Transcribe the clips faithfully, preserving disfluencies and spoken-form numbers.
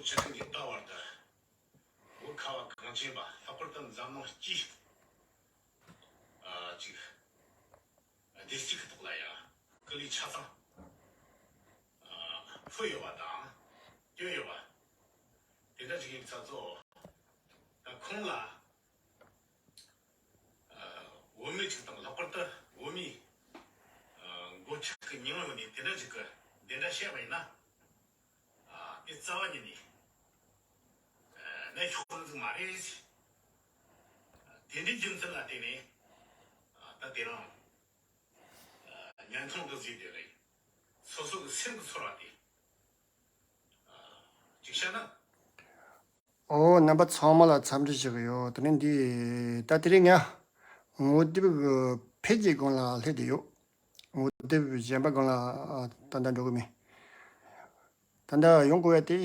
ཚོ་སྤྱི་ཚོགས་ཀྱི་ལྟ་བར་དུ་བོད་ཁ་བ་གངས་ཅན་པ་ལྷག་པར་དུ་འཛམ་གླིང་སྤྱིའི་ཨ་ཅིག་བདེ་སྐྱིད་ཀྱི་ཐོག་ལ་ཡང་སྐུ་ལུས་ཆ་ཚང་ཨ་ཕུལ་ཡོད་པ་དང་བསྐྱོན་ཡོད་པ་དེ་འདྲ་ཅིག་ཡིན་ཚ་ཚོ། ད་ཁོང་ལ་ཨ་བོད་མི་ཅིག་དང་ལྷག་པར་དུ་བོད་མིའི་ཨ་འགོ་ཁྲིད་ཀྱི་མྱིང་ཡོད་ནས་དེ་འདྲ་ཅིག་གི་དེ་འདྲ་བཤད་པ་ཡིན་ན། ཨ་དེ་རྩ་བ་ཉིད་ནས་ཨ་གནས་ཆོག་པ་ཟིག་མ་རེད། དེ་འདྲའི་རྒྱུ་མཚན་ལ་བརྟེན་ནས་ཨ་ད་དེ་རིང་ཨ་བརྙན་ཐུང་འདི་བཟོས་དེ་རེད། སོ་སོ་གི་སེམས་ཀྱི་ཚོར་བ་དེ་ཨ་ཅིག་བཤད་ན། ཨོ། རྣམ་པ་ཚང་མ་ལ་འཚམས་འདྲི་ཞུ་གི་ཡོད། དེ་ནས་འདི་ད་དེ་རིང་ང་ངོ་དེབ་ཀྱི་འཕེལ་རྒྱས་སྒང་ལ་སླེབས་བསྡད་ཡོད། ངོ་དེབ་གཞན་པ་སྒང་ལ་ད་ལྟ་འགྲོ་གི་མེད། ད་ལྟ་ཡོང་དགོས་ཡ་དེ་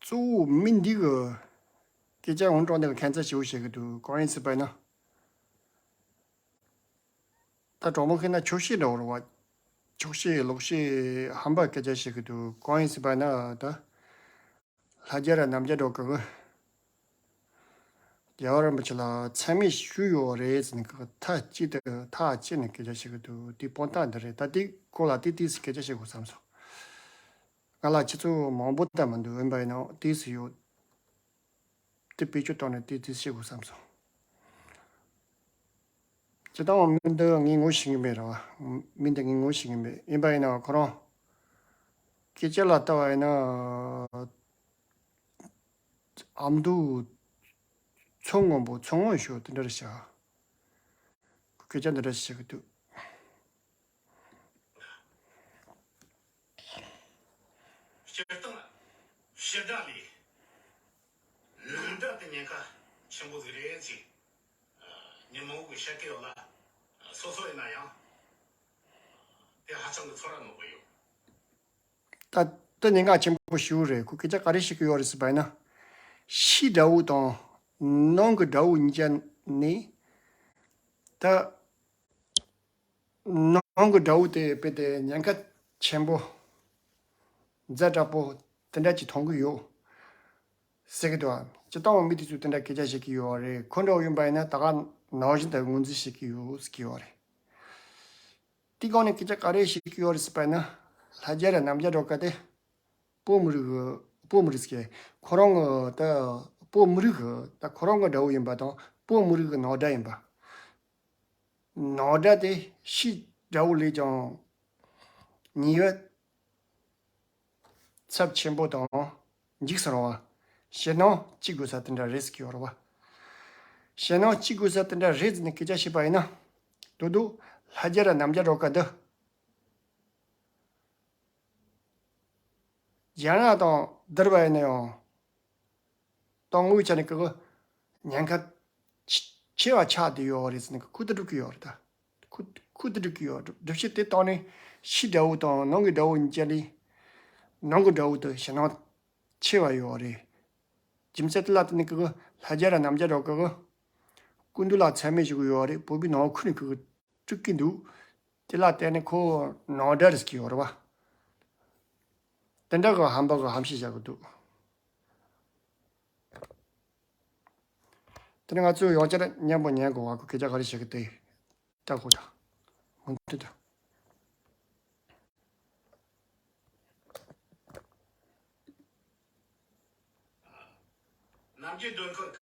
གཙོ་བོ་མི་འདི་གི་སྐད་ཆ་འོང་དྲང་འདི་གི་ཁྱད་མཚར་ཞེ་པོ་བཤད་གི་འདུག་གང་ཡིན་ཟེར་བ་ཡིན་ན། ད་གྲོགས་མོ་ཁྱེད་ན་ཆོག་ཤེས་འདྲ་བོ་རེད་བ། ཆོག་ཤེས་ལོག་ཤེས་ཧམ་པ་སྐད་ཆ་བཤད་གི་འདུག་གང་ཡིན་ཟེར་བ་ན་ད། ལྷ་རྒྱལ་ར་རྣམ་རྒྱལ་འགྲོ་གི་གི། རྒྱལ་བ་རིན་པོ་ཆེ་ལ་མཚན་སྨད་ཞུས་ཡོད་རེད་ཟེར་ནས་གི་མཐའ་གཅིག་ཏུ་མཐའ་གཅིག་ནས་སྐད་ཆ་བཤད་གི་འདུག་དེ་དཔང་རྟགས་འདི་རེད། ད་དེ་སྐོར་ལ་དེ་དུས་སུ་སྐད་ཆ་བཤད་དགོས་བསམ་སོང་། ང་ལ་ཁྱེད་ཚོ་མང་པོ་ལྟ་མི་འདུག་ཡིན་པ་ཡིན་ནའང་དུས་སུ་ཡོད། དེ་བེད་སྤྱོད་བཏང་ནས་དེ་དེ་བཤད་དགོས་བསམ་སོང་། སྤྱིར་བཏང་མི་འདི་ངས་ངོ་ཤེས་ཀྱི་མེད་ར་བ། མི་འདི་ངས་ངོ་ཤེས་ཀྱི་མེད། ཡིན་པ་ཡིན་ནའང་ཁོ་རང་སྐད་ཆ་ལ་ལྟ་བ་ཡིན་ན་ཨ་མདོ་མཚོ་སྔོན་པོ་མཚོ་སྔོན་ཞོ་དེ་འདྲ་རེད་ཤག་སྐད་ཆ་འདི་འདྲ་ཞིག་བཤད་གི་འདུག་སྤྱིར་བཏང་ཕྱི་དགྲ་ལས་ནང་དགྲ་དེ་ཉེན་ཁ་ཆེན་པོ་ཟིག་རེད་ཅེས་ཉིན་མང་པོ་གི་བཤད་ཀྱི་ཡོད་ལ། སོ་སོ་ཡིན་ན་ཡང་དེ་ཧ་ཅང་གི་ཚོར་བ་མང་པོ་ཡོད། ད་ལྟ་ཉེན་ཁ་ཆེན་པོ་ཞིག་རེད། ཁོ་སྐད་ཆ་ག་རེ་བཤད་ཀྱི་ཡོད་རེད་ཟེར་བ་ཡིན་ན། ཕྱིའི་དགྲ་བོ་དང་ནང་གི་དགྲ་བོ་གཉིས་ཀ་ནས་ད། ནང་གི་དགྲ་བོ་དེ་དཔེ་དེ་ཉེན་ཁ་ཆེན་པོ་ཛ་དྲག་པོ་དེ་འདྲ་ཅིག་མཐོང་གི་ཡོད་ཟེར་གི་འདུག་སྤྱིར་བཏང་མི་དེ་ཚོས་དེ་འདྲ་སྐད་ཆ་བཤད་ཀྱི་ཡོད་རེད། ཁོ་འདྲ་བོ་ཡིན་པ་ཡིན་ན་ད་ག་ནང་བཞིན་དུ་ངོས་འཛིན་བྱེད་ཀྱི་ཡོད་ཟེར་གྱི་ཡོད་རེད། དེ་སྒང་ནས་སྐད་ཆ་ག་རེ་བཤད་ཀྱི་ཡོད་རེད་ཟེར་བ་ཡིན་ན། ལྷ་རྒྱལ་ར་རྣམ་རྒྱལ་འགྲོ་སྐབས་དེ་བོད་མི་རིགས་ཀྱི་བོད་མི་རིགས་ཀྱི་ཁོ་རང་གི་ད་བོད་མི་རིགས་ཀྱི་ད་ཁོ་རང་གི་དགྲ་བོ་ཡིན་པ་དང་བོད་མི་རིགས་ཀྱི་ནང་དགྲ་ཡིན་པ། ནང་དགྲ་དེ་ཕྱིའི་དགྲ་བོ་ལས་ཀྱང་ཉེས་པ་ཚབས་ཆེན་པོ་དང་འཇིགས་སུ་རུང་བ། ཞེད་སྣང་སྐྱེ་དགོས་ས་དེ་འདྲ་རེད་ཟེར་གྱི་ཡོད་རེད་བ། ཞེད་སྣང་སྐྱེ་དགོས་ས་དེ་འདྲ་རེད་ཟེར་ནས་སྐད་ཆ་བཤད་པ་ཡིན་ན། དོ་དོ་ལྷ་རྒྱལ་ར་རྣམ་རྒྱལ་འགྲོ་སྐབས་འདི། རྒྱ་ནག་དང་བསྡུར་བ་ཡིན་ན་ཡང་། དང་དངུལ་ཆ་ནས་ཀྱི་ཉེན་ཁ་ཆེ་ཆེ་བ་ཆགས་བསྡད་ཡོད་རེད་ཟེར་ནས་ཁུ་དུ་སྒྲུབ་ཀྱི་ཡོད་རེད་ད། ཁུ་ཁུ་དུ་སྒྲུབ་ཀྱི་ཡོད། སྒྲུབ་བྱེད་དེ་བཏང་ནས་ཕྱི་དགྲ་བོ་དང་ནང་གི་དགྲ་བོ་གཉིས་ཀ་ལས། ནང་གི་དགྲ་བོ་དེ་ཞེད་སྣང་ཆེ་བ་ཡོད་རེད། རྒྱུ་མཚན་དེ་ལ་བརྟེན་ནས་ཀྱི་ལྷ་རྒྱལ་ར་རྣམ་རྒྱལ་འགྲོ་ཀྱི་སྐུ་མདུན་ལ་མཚན་སྨད་ཞུ་གི་ཡོད་རེད། བོད་པའི་ནང་ཁུལ་ནས་ཀྱི་དཀྲུག་གི་འདུག་དེ་ལ་བརྟེན་ནས་ཁོ་ནང་དགྲ་རེད་ཟེར་གྱི་ཡོད་རེད་བ། དེ་འདྲ་གི་ཧམ་པ་གི་ཧམ་བཤད་བྱ་གི་འདུག་དེ་ནས་ང་ཚོས་ཡང་བསྐྱར་མཉམ་པོ་ཉན་དགོས་བ་གི་སྐད་ཆ་ག་རེ་བཤད་གི་དེ་ལྟ་དགོས་ད། མུ་མཐུད་དུ། ནམ་རྒྱུན་དོན་ཁུལ་གི་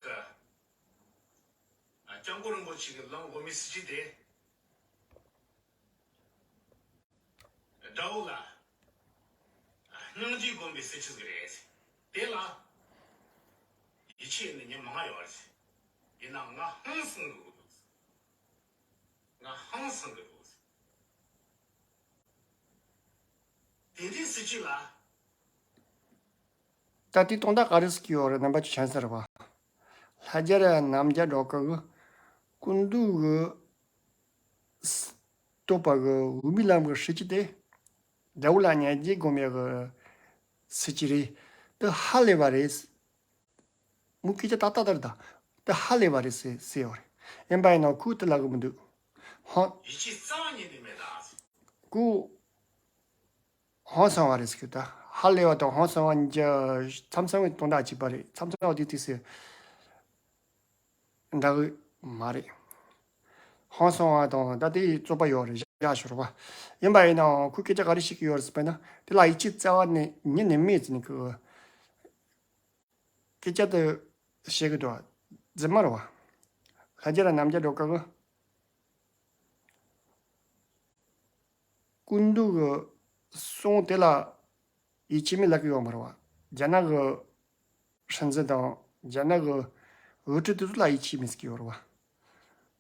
སྐྱབས་མགོན་རིན་པོ་ཆེ་གི་ལམ་འོག་མའི་སྲིད་ཇུས་དེ། དགྲ་བོ་ལ་སྙིང་རྗེ་སྒོམ་པའི་སྲིད་ཇུས་ཟིག་རེད། དེ་ལ་ཡིད་ཆེས་ནི་མྱི་མང་ཡོད་རེད། ཡིན་ནའང་ང་ཧང་སང་གི་འདུག་ང་ཧང་སང་གི་འདུག་དེ་འདྲའི་སྲིད་ཇུས་ལ། ད་ལྟའི་དོན་དག་ག་རེ་ཟེར་གྱི་ཡོད་རེད། རྣམ་པ་ཚོས་མཁྱེན་གསལ་རེད་བ། ལྷ་རྒྱལ་ར་རྣམ་རྒྱལ་འགྲོ་ཀ་གི་སྐུ་མདུན་གི་བསྟོད་པ་གི་འོག་མའི་ལམ་གི་སྲིད་ཇུས་དེ། དགྲ་བོ་ལ་སྙིང་རྗེ་སྒོམ་ཡག་གི་སྲིད་ཇུས་རེད། དེ་ཧ་ལས་པ་རེད། མོའི་སྐད་ཆ་ཏག་ཏག་ལྟར་དང་། དེ་ཧ་ལས་པ་རེད་ཟེར་ཟེར་ཡོད་རེད། ཡིན་པ་ཡིན་ན་ཁོས་དེ་ལབ་གི་མི་འདུག་ཧང་། ཡིད་ཆེས་རྩ་བ་ཉིད་ནས་མེད་ད། ཁོ་ཧང་སང་བ་རེད་ཟེར་གི་ད། ཧ་ལས་པ་དང་ཧང་སང་བ་གཉིས་ཀ་མཚམས་མཚམས་ཀྱི་དོན་དག་གཅིག་པ་རེད། མཚམས་མཚམས་བ་དེ་དུས་སུ་འདྲ་གི་མ་རེད། ཧང་སང་བ་དང་ད་དེ་རྩོད་པ་ཡོད་རེད། བཞག་ཞོར་བ། ཡིན་པ་ཡིན་ནའང་ཁོས་སྐད་ཆ་ག་རེ་བཤད་ཀྱི་ཡོད་རེད་ཟེར་བ་ན། དེ་ལ་ཡིད་ཆེས་རྩ་བ་ནས་ཉིད་ནས་མེད་ཟེར་ནས་ཁོས་སྐད་ཆ་དེ་བཤད་གི་འདུག་རྫུན་མ་རེད་བ། ལྷ་རྒྱལ་ར་རྣམ་རྒྱལ་སྒྲོལ་དཀར་གི་སྐུ་མདུན་གྱི་གསུང་དེ་ལ་ཡིད་ཆེས་མེད་ལབ་ཀྱི་ཡོད་མ་རེད་བ། རྒྱ་ནག་གི་སྲིད་འཛིན་དང་རྒྱ་ནག་གི་འོས་ཁྲི་དེ་ཚོ་ལ་ཡིད་ཆེས་མེད་ཟེར་གྱི་ཡོད་རེད་བ།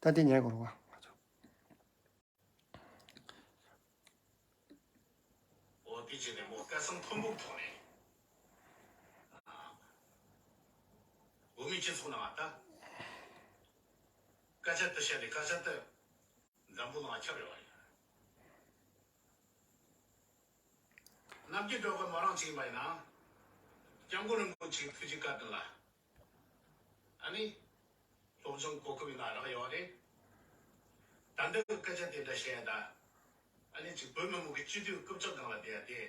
ད་དེ་ཉན་དགོས་རེད་བ། ང་ཚོ། འོ་དེ་བྱས་ནས་མོ་སྐད་གསང་མཐོན་པོ་ཐོག་ནས། བོད་མི་སྤྱི་ཚོགས་ནང་ད་སྐད་ཆ་དེ་བཤད་ནས་སྐད་ཆ་དེ་འཛམ་བུ་གླིང་ཁྱབ་ཡོད་པ་ཡིན། རྣམ་རྒྱལ་སྒྲོལ་དཀར་མོ་རང་གཅིག་མ་ཡིན་ན། སྐྱབས་མགོན་རིན་པོ་ཆེའི་ཐུགས་རྗེ་བཀའ་དྲིན་ལ། ཨ་ནི། སློབ་སྦྱོང་གོ་སྐབས་ཡིན་ན་རག་ཡོད་རེད། ད་འདི་གི་སྐད་ཆ་དེ་འདྲ་བཤད་ཡ་ད། ཨ་ནི་ཅིག་བོད་མི་མང་གི་སྤྱི་འཐུས་རྐུབ་ལྕགས་སྒང་ལ་བསྡད་ཡ་དེ།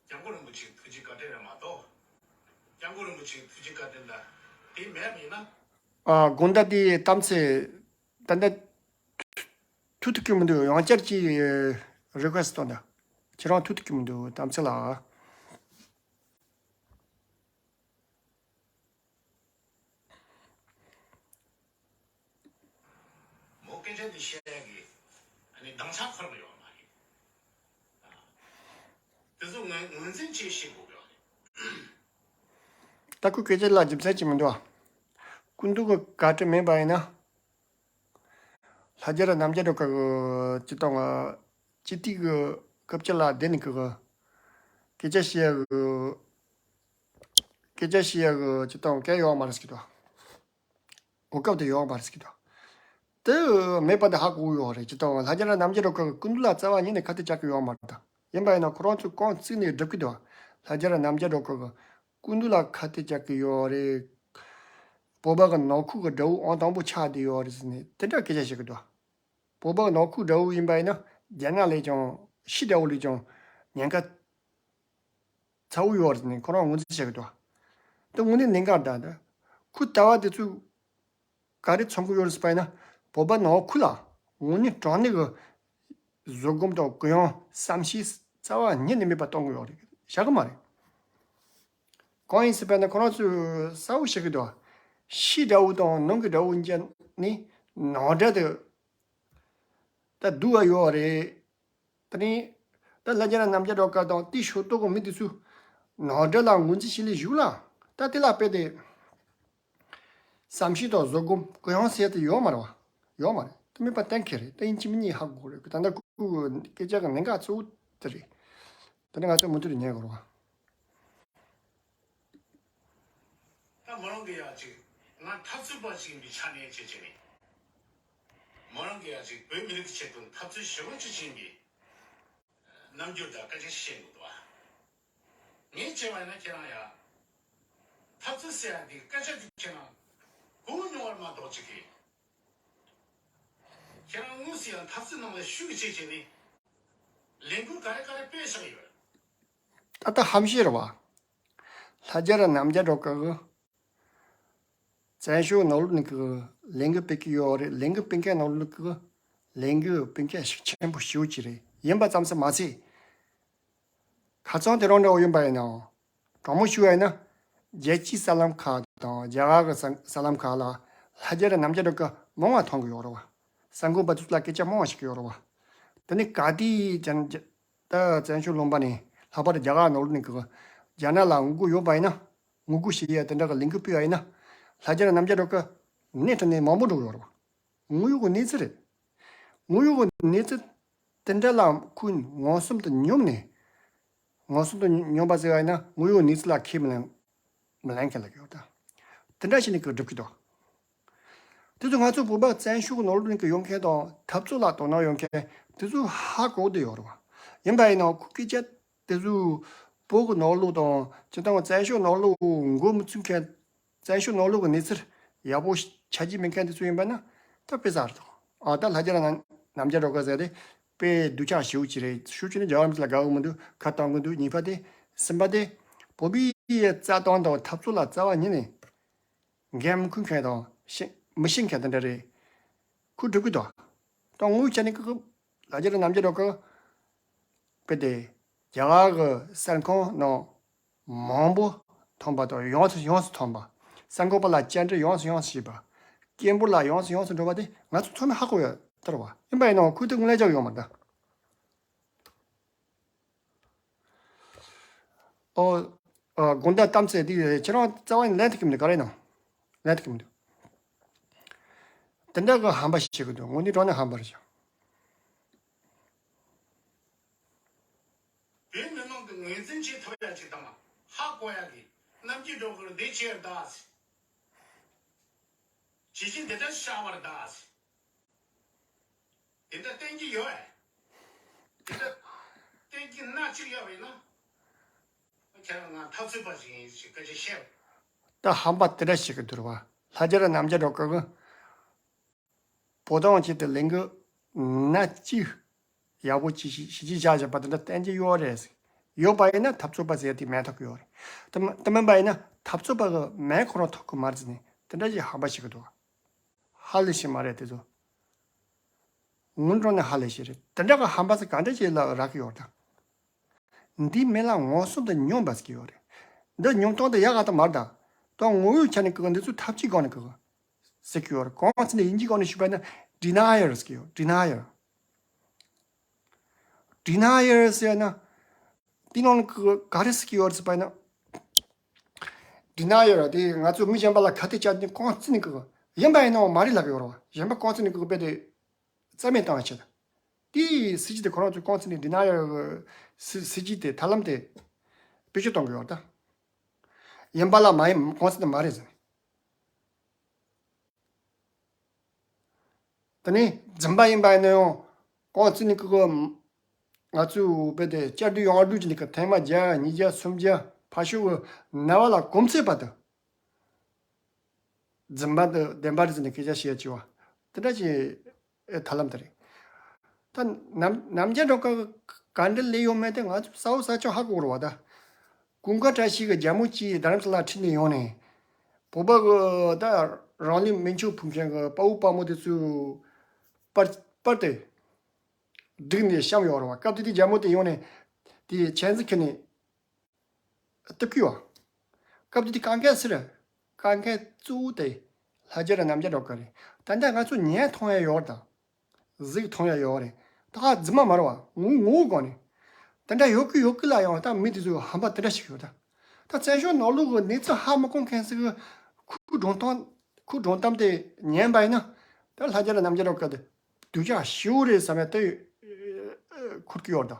སྐྱབས་མགོན་རིན་པོ་ཆེའི་ཐུགས་རྗེ་བཀའ་དྲིན་རེད་མ་གཏོགས། སྐྱབས་མགོན་རིན་པོ་ཆེའི་ཐུགས་རྗེ་བཀའ་དྲིན་ད་དེ་མེད་པ་ཡིན་ན། ཨ། དགོངས་དག་དེ་གཏམ་ཚེ། ད་ལྟ་ཐུག་ཐུབ་ཀྱི་མི་འདུག་ཡང་བསྐྱར་གྱིས་རི་ཁུ་ཨེ་སི་ཊི་གཏོང་དང་། ཁྱེད་རང་ཐུག་ཐུབ་ཀྱི་མི་འདུག་གཏམ་ཚེ་ལགས། མོ་སྐད་ཆ་འདི་བཤད་ཡ་གི་ཨ་ནི་སྡིངས་ཆ་འཁོར་གི་ཡོད་མ་རེད། དེ་ཚོ་ངོས་ངོས་འཛིན་བྱེད་ཤེས་དགོས་ཀྱི་ཡོད་རེད། ད་ཁོའི་སྐད་ཆ་ལ་རྒྱུ་མཚན་ཅིག་མི་འདུག་ཨ། སྐུ་མདུན་གྱི་བཀའ་དྲིན་མེད་པ་ཡིན་ན། ལྷ་རྒྱལ་ར་རྣམ་རྒྱལ་སྒྲོལ་དཀར་གྱི་སྤྱི་བཏང་གི་སྤྱི་འཐུས་ཀྱི་སྐུ་ཕྱྭ་ལ་བསྡད་ནས་ཀྱི་སྐད་ཆ་བཤད་ཡ་གི་སྐད་ཆ་བཤད་ཡ་གི་སྤྱི་བཏང་གི་སྐད་ཡོད་མ་རེད་ཟེར་གྱི་འདུག་གོ་སྐབས་དེ་ཡོད་མ་རེད་ཟེར་གྱི་འདུག་དེ་མེད་པ་དེ་ཧ་གོ་གི་ཡོད་རེད། སྤྱི་བཏང་ལྷ་རྒྱལ་ར་རྣམ་རྒྱལ་སྒྲོལ་དཀར་གྱི་སྐུ་མདུན་ལ་རྩ་བ་ཉིད་ནས་ཁ་གཏད་བཅག་གི་ཡོད་མ་རེད་ད། ཡིན་པ་ཡིན་ན་ཁོ་རང་ཚོས་རྐང་བཙུགས་ནས་སྒྲུབ་ཀྱི་འདུག་ལྷ་རྒྱལ་ར་རྣམ་རྒྱལ་སྒྲོལ་དཀར་གྱི་སྐུ་མདུན་ལ་ཁ་གཏད་བཅག་གི་ཡོད་རེད། བོད་པ་གི་ནང་ཁུལ་གྱི་དགྲ་བོ་ཨང་དང་པོ་ཆགས་བསྡད་ཡོད་རེད་ཟེར་ནས་དེ་འདྲ་སྐད་ཆ་བཤད་ཀྱི་འདུག་བོད་པ་གི་ནང་ཁུལ་དགྲ་བོ་ཡིན་པ་ཡིན་ན་རྒྱ་ནག་ལས་ཀྱང་ཕྱི་དགྲ་བོ་ལས་ཀྱང་ཉེན་ཁ་ཚ་བོ་ཡོད་རེད་ཟེར་ནས་ཁོ་རང་ངོས་འཛིན་བྱེད་ཀྱི་འདུག་དེ་དངོས་གནས་གནད་འགག་འདྲ་འདུག་ཁོས་ལྟ་བ་དེ་ཚོས་ག་རེ་མཚོན་གྱི་ཡོད་རེད་ཟེར་བ་ཡིན་ན། བོད་པ་ནང་ཁུལ་ལ་དངོས་གནས་དྲང་གནས་ཀྱི་བཟོད་སྒོམ་དང་གུ་ཡངས་བསམ་ཤེས་རྩ་བ་ཉིད་ནས་མེད་པ་གཏོང་གི་ཡོད་རེད། བཞག་གི་མ་རེད། གང་ཡིན་ཟེར་བ་ཡིན་ན་ཁོ་རང་ཚོས་གསལ་བོ་བཤད་ཀྱི་འདུག་ཕྱིའི་དགྲ་བོ་དང་ནང་གི་དགྲ་བོ་གཉིས་ནི་ནང་དགྲ་དེ་ད་སྡུག་པ་ཡོད་རེད། དེ་ནས་ད་ལྷ་རྒྱལ་ར་རྣམ་རྒྱལ་སྒྲོལ་དཀར་དང་དེའི་ཕྱོགས་གཏོགས་ཀྱི་མི་དེ་ཚོས་ནང་དགྲ་ལ་ངོས་འཛིན་བྱེད་ལས་ཞུགས་ལ། ད་དེ་ལ་དཔེ་དེ་བསམ་ཤེས་དང་བཟོད་སྒོམ་གུ་ཡངས་ཟེར་དེ་ཡོད་མ་རེད་བ། ཡོད་མ་རེད། དེ་མེད་པ་གཏན་འཁེལ་རེད། དེ་ཡིན་གཅིག་མིན་གཉིས་ཧ་གོ་གི་རེད། ད་ལྟ་ཁོའི་སྐད་ཆ་གི་གནད་འགག་གཙོ་བོ་དེ་རེད། དེ་ནས་ང་ཚོས་མུ་མཐུད་ནས་ཉན་དགོས་རེད་བ། ད་མོ་རང་གིས་ཡ་ཅིག་ང་འཐབ་རྩོད་པ་ཞིག་ཡིན་པའི་ཆ་ནས་བྱས་བྱས་ནས། མོ་རང་གིས་ཡ་ཅིག་བོད་མི་རིགས་ཀྱི་ཆེད་དུ་འཐབ་རྩོད་ཞེ་པོ་ཅིག་བྱས་པའི་རྣམ་འགྱུར་དང་སྐད་ཆ་ཞིག་བཤད་འདུག་ད། ངས་བྱས་པ་ཡིན་ན་ཁྱེད་རང་ཡ། འཐབ་རྩོད་ཟེར་ཡ་འདི་སྐད་ཆ་འདི་ཁྱེད་རང་གོ་མྱོང་བ་མ་གཏོགས་ཅིག་གིས། ཁྱེད་རང་དངོས་སུ་ཡང་འཐབ་རྩོད་ནང་ལ་ཞུགས་བྱས་བྱས་ནས་ལས་འགུལ་ག་རེ་ག་རེ་སྤེལ་བཞག་ཡོད། ད་ལྟ་ཧམ་བཤད་རེད་བ། ལྷ་རྒྱལ་ར་རྣམ་རྒྱལ་སྒྲོལ་དཀར་གྱིས་བཙན་བྱོལ་ནང་ལོགས་ནས་ཀྱི་ལས་འགུལ་སྤེལ་གྱི་ཡོད་རེད། ལས་འགུལ་སྤེལ་མཁན་ནང་ལོགས་ཀྱི་ལས་འགུལ་སྤེལ་མཁན་ཤུགས་ཆེན་པོ་ཞེ་པོ་ཅིག་རེད། ཡིན་པ་ཙམ་ཟིག་མ་ཚད། ཁ་རྩང་དེ་རང་འདྲ་བོ་ཡིན་པ་ཡིན་ནའང་། དྲང་མོ་ཞུ་བ་ཡིན་ན། རྒྱལ་སྤྱིའི་གསར་ལམ་ཁག་དང་རྒྱ་གར་གྱི་གསར་གསར་ལམ་ཁག་ལ་ལྷ་རྒྱལ་ར་རྣམ་རྒྱལ་སྒྲོལ་དཀར་མང་བ་མཐོང་གི་ཡོད་རེད་བ། གསར་འགོད་པ་དེ་ཚོ་ལ་སྐད་ཆ་མང་བ་བཤད་ཀྱི་ཡོད་རེད་བ། དེ་ནས་ག་དུས་ཀྱང་ད་བཙན་བྱོལ་ལུང་པ་ནས་ལྷག་པར་དུ་རྒྱ་གར་ནང་ལོགས་ནས་ཀྱི་རྒྱ་ནག་ལ་ངོ་རྒོལ་ཡོད་པ་ཡིན་ན། ངོ་རྒོལ་བྱེད་ཡ་དེ་འདྲ་གི་ལས་འགུལ་སྤེལ་བ་ཡིན་ན། ལྷ་རྒྱལ་ར་རྣམ་རྒྱལ་སྒྲོལ་དཀར་སྣེ་ཁྲིད་ནས་མང་པོ་འགྲོ་གི་ཡོད་རེད་བ། དངོས་ཡོད་ཀྱི་གནས་ཚུལ་རེད། དངོས་ཡོད་ཀྱི་གནས་ཚུལ་དེ་འདྲ་ལ་ཁོས་མངོན་སུམ་དུ་མྱོང་ནས། མངོན་སུམ་དུ་མྱོང་པ་ཟེར་བ་ཡིན་ན་དངོས་ཡོད་གནས་ཚུལ་ལ་ཁས་མི་ལེན། མི་ལེན་མཁན་ལ་ཡོད་ད། དེ་འདྲ་བྱས་ནས་ཀྱི་སྒྲུབ་ཀྱི་འདུག་དེ་ཚོ་ང་ཚོ་བོད་པ་བཙན་བྱོལ་ནང་ལོགས་ནས་ཀྱི་ཡོང་མཁན་དང་འཐབ་རྩོད་ལ་དོ་སྣང་ཡོད་མཁན་དེ་ཚོ་ཧ་གོ་བསྡད་ཡོད་རེད་བ། ཡིན་པ་ཡིན་ནའང་ཁོ་སྐད་ཆ་དེ་ཚོ་བོད་ཀྱི་ནང་ལོགས་དང་སྤྱིར་བཏང་བཙན་བྱོལ་ནང་ལོགས་མགོ་མི་ཚོས་མཁན། བཙན་བྱོལ་ནང་ལོགས་ཀྱི་གནས་ཚུལ་ཡག་པོ་ཆ་རྒྱུས་མེད་མཁན་དེ་ཚོ་ཡིན་པ་ན་ད་དཔེ་ཟ་རེད་དོ། ཨ་ད་ལྷ་རྒྱལ་ར་རྣམ་རྒྱལ་སྒྲོལ་དཀར་ཟེར་དེ་དཔེ་སྡུག་ཅག་ཞེ་པོ་ཅིག་རེད། ཤུགས་ཆེ་ནི་རྒྱལ་བ་རིན་པོ་ཆེ་ལ་དགའ་གི་མི་འདུག་ཁ་གཏོང་གི་འདུག་གཉིས་པ་དེ་ ཟིན་པ་དེ་བོད་པའི་རྩ་དོན་དང་འཐབ་རྩོད་ལ་རྩ་བ་ཉིད་ནས་འགན་མི་འཁུར་མཁན་དང་ཤེས་མི་ཤེས་མཁན་དེ་འདྲ་རེད། ཁོ་སྒྲུབ་ཀྱི་འདུག་ད་ངོ་བོ་བྱས་ནས་ཁོ་ལ་རྒྱ་ར་ནམ་རྒྱ་རོ་ཁ་དཔེ་དེ་རྒྱ་གར་གྱི་གསར་ཁང་ནང་མང་པོ་ཐོན་པ་དང་ཡོངས་སུ་ཡོངས་སུ་ཐོན་པ། གསར་འགོད་པ་ལ་བཅར་འདྲི་ཡོངས་སུ་ཡོངས་སུ་བྱས་པ། སྐད་འབོད་ལ་ཡོངས་སུ་ཡོངས་སུ་འགྲོ་བ་དེ་ང་ཚོ་ཚང་མས་ཧ་གོ་ཡོད་ལྟར་བ་ཡིན་པ་ཡིན་ནའང་ཁོས་དེ་དངོས་གནས་ཅག་ཡོང་མ་འདུག་ཨོ། ཨ། དགོང་དག་གཏམ་ཚེ་འདི་ཁྱེད་རང་རྩ་བ་ནས་ལན་དུ་ཁྱིམ་འདི་ག་རེ་ནང་ལན་དུ་ཁྱིམ་འདི། དེ་འདྲ་གི་ཧམ་པ་ཞིག་བྱེད་གི་འདུག་དངོས་གནས་དྲང་གནས་ཧམ་པ་རེད་ཤག་བོད་མི་མང་གི་ངོས་འཛིན་བྱེད་ཐུབ་ཡ་ཅིག་དང་ཧ་གོ་ཡ་གི་རྣམ་འགྱུར་སྒྲོག་གི་འདི་ཆེར་གདའ་ཟེར། ཇི་བཞིན་འདི་འདྲ་ཤར་བར་གདའ་ཟེར། དེ་འདྲ་བསྟན་གྱི་ཡོད་ཨེ། དེ་འདྲ་བསྟན་གྱི་སྣ་གཅིག་ཡོད་པས་ན། ཁྱེད་རང་ང་འཐབ་རྩོད་པ་ཞིག་ཡིན་ཞེས་སྐད་ཆ་བཤད། ད་ཧམ་པ་དེ་འདྲ་ཞིག་གི་འདུག་བ། ལྷ་རྒྱལ་རྣམ་རྒྱལ་སྒྲོལ་དཀར་གི་བོད་དོན་ཆེད་དུ་ལས་འགུལ་སྣ་གཅིག་ཡག་པོ་ཅིག་ཞིག་ཞིག་ཅིག་བཞག་བཞག་པ་དེ་འདྲ་བསྟན་གྱི་ཡོད་རེད། ཡོད་པ་ཡིན་ན་འཐབ་རྩོད་པ་ཟེར་དེ་མེད་ཐག་ཡོད་རེད། དེ་མ་དེ་མིན་པ་ཡིན་ན་འཐབ་རྩོད་པ་གི་མེད་ཁོ་རང་ཐོག་གི་མ་རེད་ཟེར་ནས་དེ་འདྲ་ཞིག་ཧམ་པ་ཞིག་གི་འདུག་ཧ་ལས་ཤིག་མ་རེད་དེ་ཚོ། ངུ་འགྲོ་ནས་ཧ་ལས་ཤིག་རེད། དེ་འདྲ་གི་ཧམ་པ་ཟེར་ག་འདྲ་ཅིག་ལ་རག་གི་ཡོད་དང་། འདིའི་མི་ལ་ངོ་སོ་འདི་སྙོམས་པ་ཟེར་གི་ཡོད་རེད། འདི་སྙོམས་སྟངས་འདི་ཡག་ག་ད་མར་དང་། ད་ངོ་བོའི་ཆ་ནས་གི་འདི་ཚོ་ཐབས་ཇུས་སྒང་ནས་གི་ཟེར་གི་ཡོད་རེད། གོང་ཚེ་ནས་དབྱིན་ཇིའི་སྒང་ནས་ཞུས་པ་ན་denier ཟེར་གི་ཡོད། denier། denier ཟེར་ན། དེ་ནང་གི་ག་རེ་ཟེར་གི་ཡོད་རེད་ཟེར་པ་ཡིན་ན། denier དེ་ང་ཚོ་མི་གཞན་པ་ལ་ཁ་གཏད་བཅག་ནས་གོང་ཚེ་ནས་གི་ཡིན་པ་ཡིན་ནའང་མ་རེད་ལབ་གི་ཡོད་རེད་བ། གཞན་པ་གོང་ཚེ་ནས་གི་དཔེ་དེ། རྩ་མེད་བཏང་བ་བྱེད། དེའི་སྲིད་ཇུས་དེ་ཁོ་རང་ཚོའི་གོང་ཚེ་ནས་འདི་ན་ཡོད་སྲིད་སྲིད་ཇུས་དེ་ཐབས་ལམ་དེ་བེད་སྤྱོད་གཏོང་གི་ཡོད་ད། ཡིན་པ་ལ་མ་ཡིན་གོང་ཚེ་ནས་མ་རེད་ཟེར། དེ་ནས་རྫུན་པ་ཡིན་པ་ཡིན་ན་ཡང་གོང་ཚེ་ནས་ཁོ་ང་ཚོའི་དཔེ་དེ་བསྐྱར་ཟློས་ཡང་ཟློས་བྱས་ནས་ཁོ་ཐེངས་མ་བརྒྱ་ཉིས་བརྒྱ་སུམ་བརྒྱ་ཕར་ཞོག་གི་ན་བ་ལ་གོམས་ཚོད་པ་དང་། རྫུན་པ་དང་བདེན་པ་རེད་ཟེར་ནས་སྐད་ཆ་བཤད་བྱས་པ། དེ་འདྲ་ཅིག་ཨེ་ཐབས་ལམ་དེ་རེད། ད་ནམ་ནམ་རྒྱུན་འགྲོ་ཀ་ག་འདྲ་ལས་ཡོད་མེད་དེ་ང་ཚོ་ས་འོག་ས་ཆ་ཧ་གོ་རེད་བ་ད། ཀུན་དགའ་བཀྲ་ཤིས་ཀྱི་རྒྱལ་མོ་གཅིག་རྡ་རམ་ས་ལ་ཁྲིད་ནས་ཡོང་ནས། བོད་པ་གི་ད་རང་ལུས་མེ་མཆོད་ཕུལ་མཁན་གི་དཔའ་བོ་དཔའ་མོ་དེ་ཚོའི་པར་པར་དེ་བསྒྲིགས་ནས་བཤམས་ཡོད་རེད་བ། སྐབས་དེ་དུས་རྒྱལ་མོ་དེ་ཡོང་ནས་དེ་ཆེན་ཟིག་ཁྱེར་ནས། སྟབས་ཀྱིས་བ། སྐབས་དེ་དུས་དཀའ་ངལ་ཟེར། དཀའ་ངལ་གཙོ་བོ་དེ་ལྷ་རྒྱལ་ར་རྣམ་རྒྱལ་སྒྲོལ་དཀར་རེད། ད་ལྟ་ང་ཚོ་ཉན་མཐོང་ཡ་ཡོད་དང་། གཟིགས་མཐོང་ཡ་ཡོད་རེད། ད་ག་རྫུན་མ་མ་རེད་བ། ངོ་ངོ་བོ་སྒང་ནས། དེ་འདྲ་ཡོད་ཀི་ཡོད་ཀི་ལ་ཡང་ད་མི་དེ་ཚོ་ཧམ་པ་དེ་འདྲ་ཞིག་ཡོད་ད། ད་བཙན་བྱོལ་ནང་ལོགས་ཀྱི་གནས་ཚུལ་ཧ་མ་གོ་མཁན་ཟིག་གིས་ཁོའི་སྒྲུང་གཏམ་ཁོའི་སྒྲུང་གཏམ་དེ་ཉན་པ་ཡིན་ན། ད་ལྷ་རྒྱལ་ར་རྣམ་རྒྱལ་སྒྲོལ་དཀར་དེ་སྡུག་ཅག་ཞེ་པོ་རེད་བསམ་ཡ་དེ་འཁོར་གི་ཡོད་ད།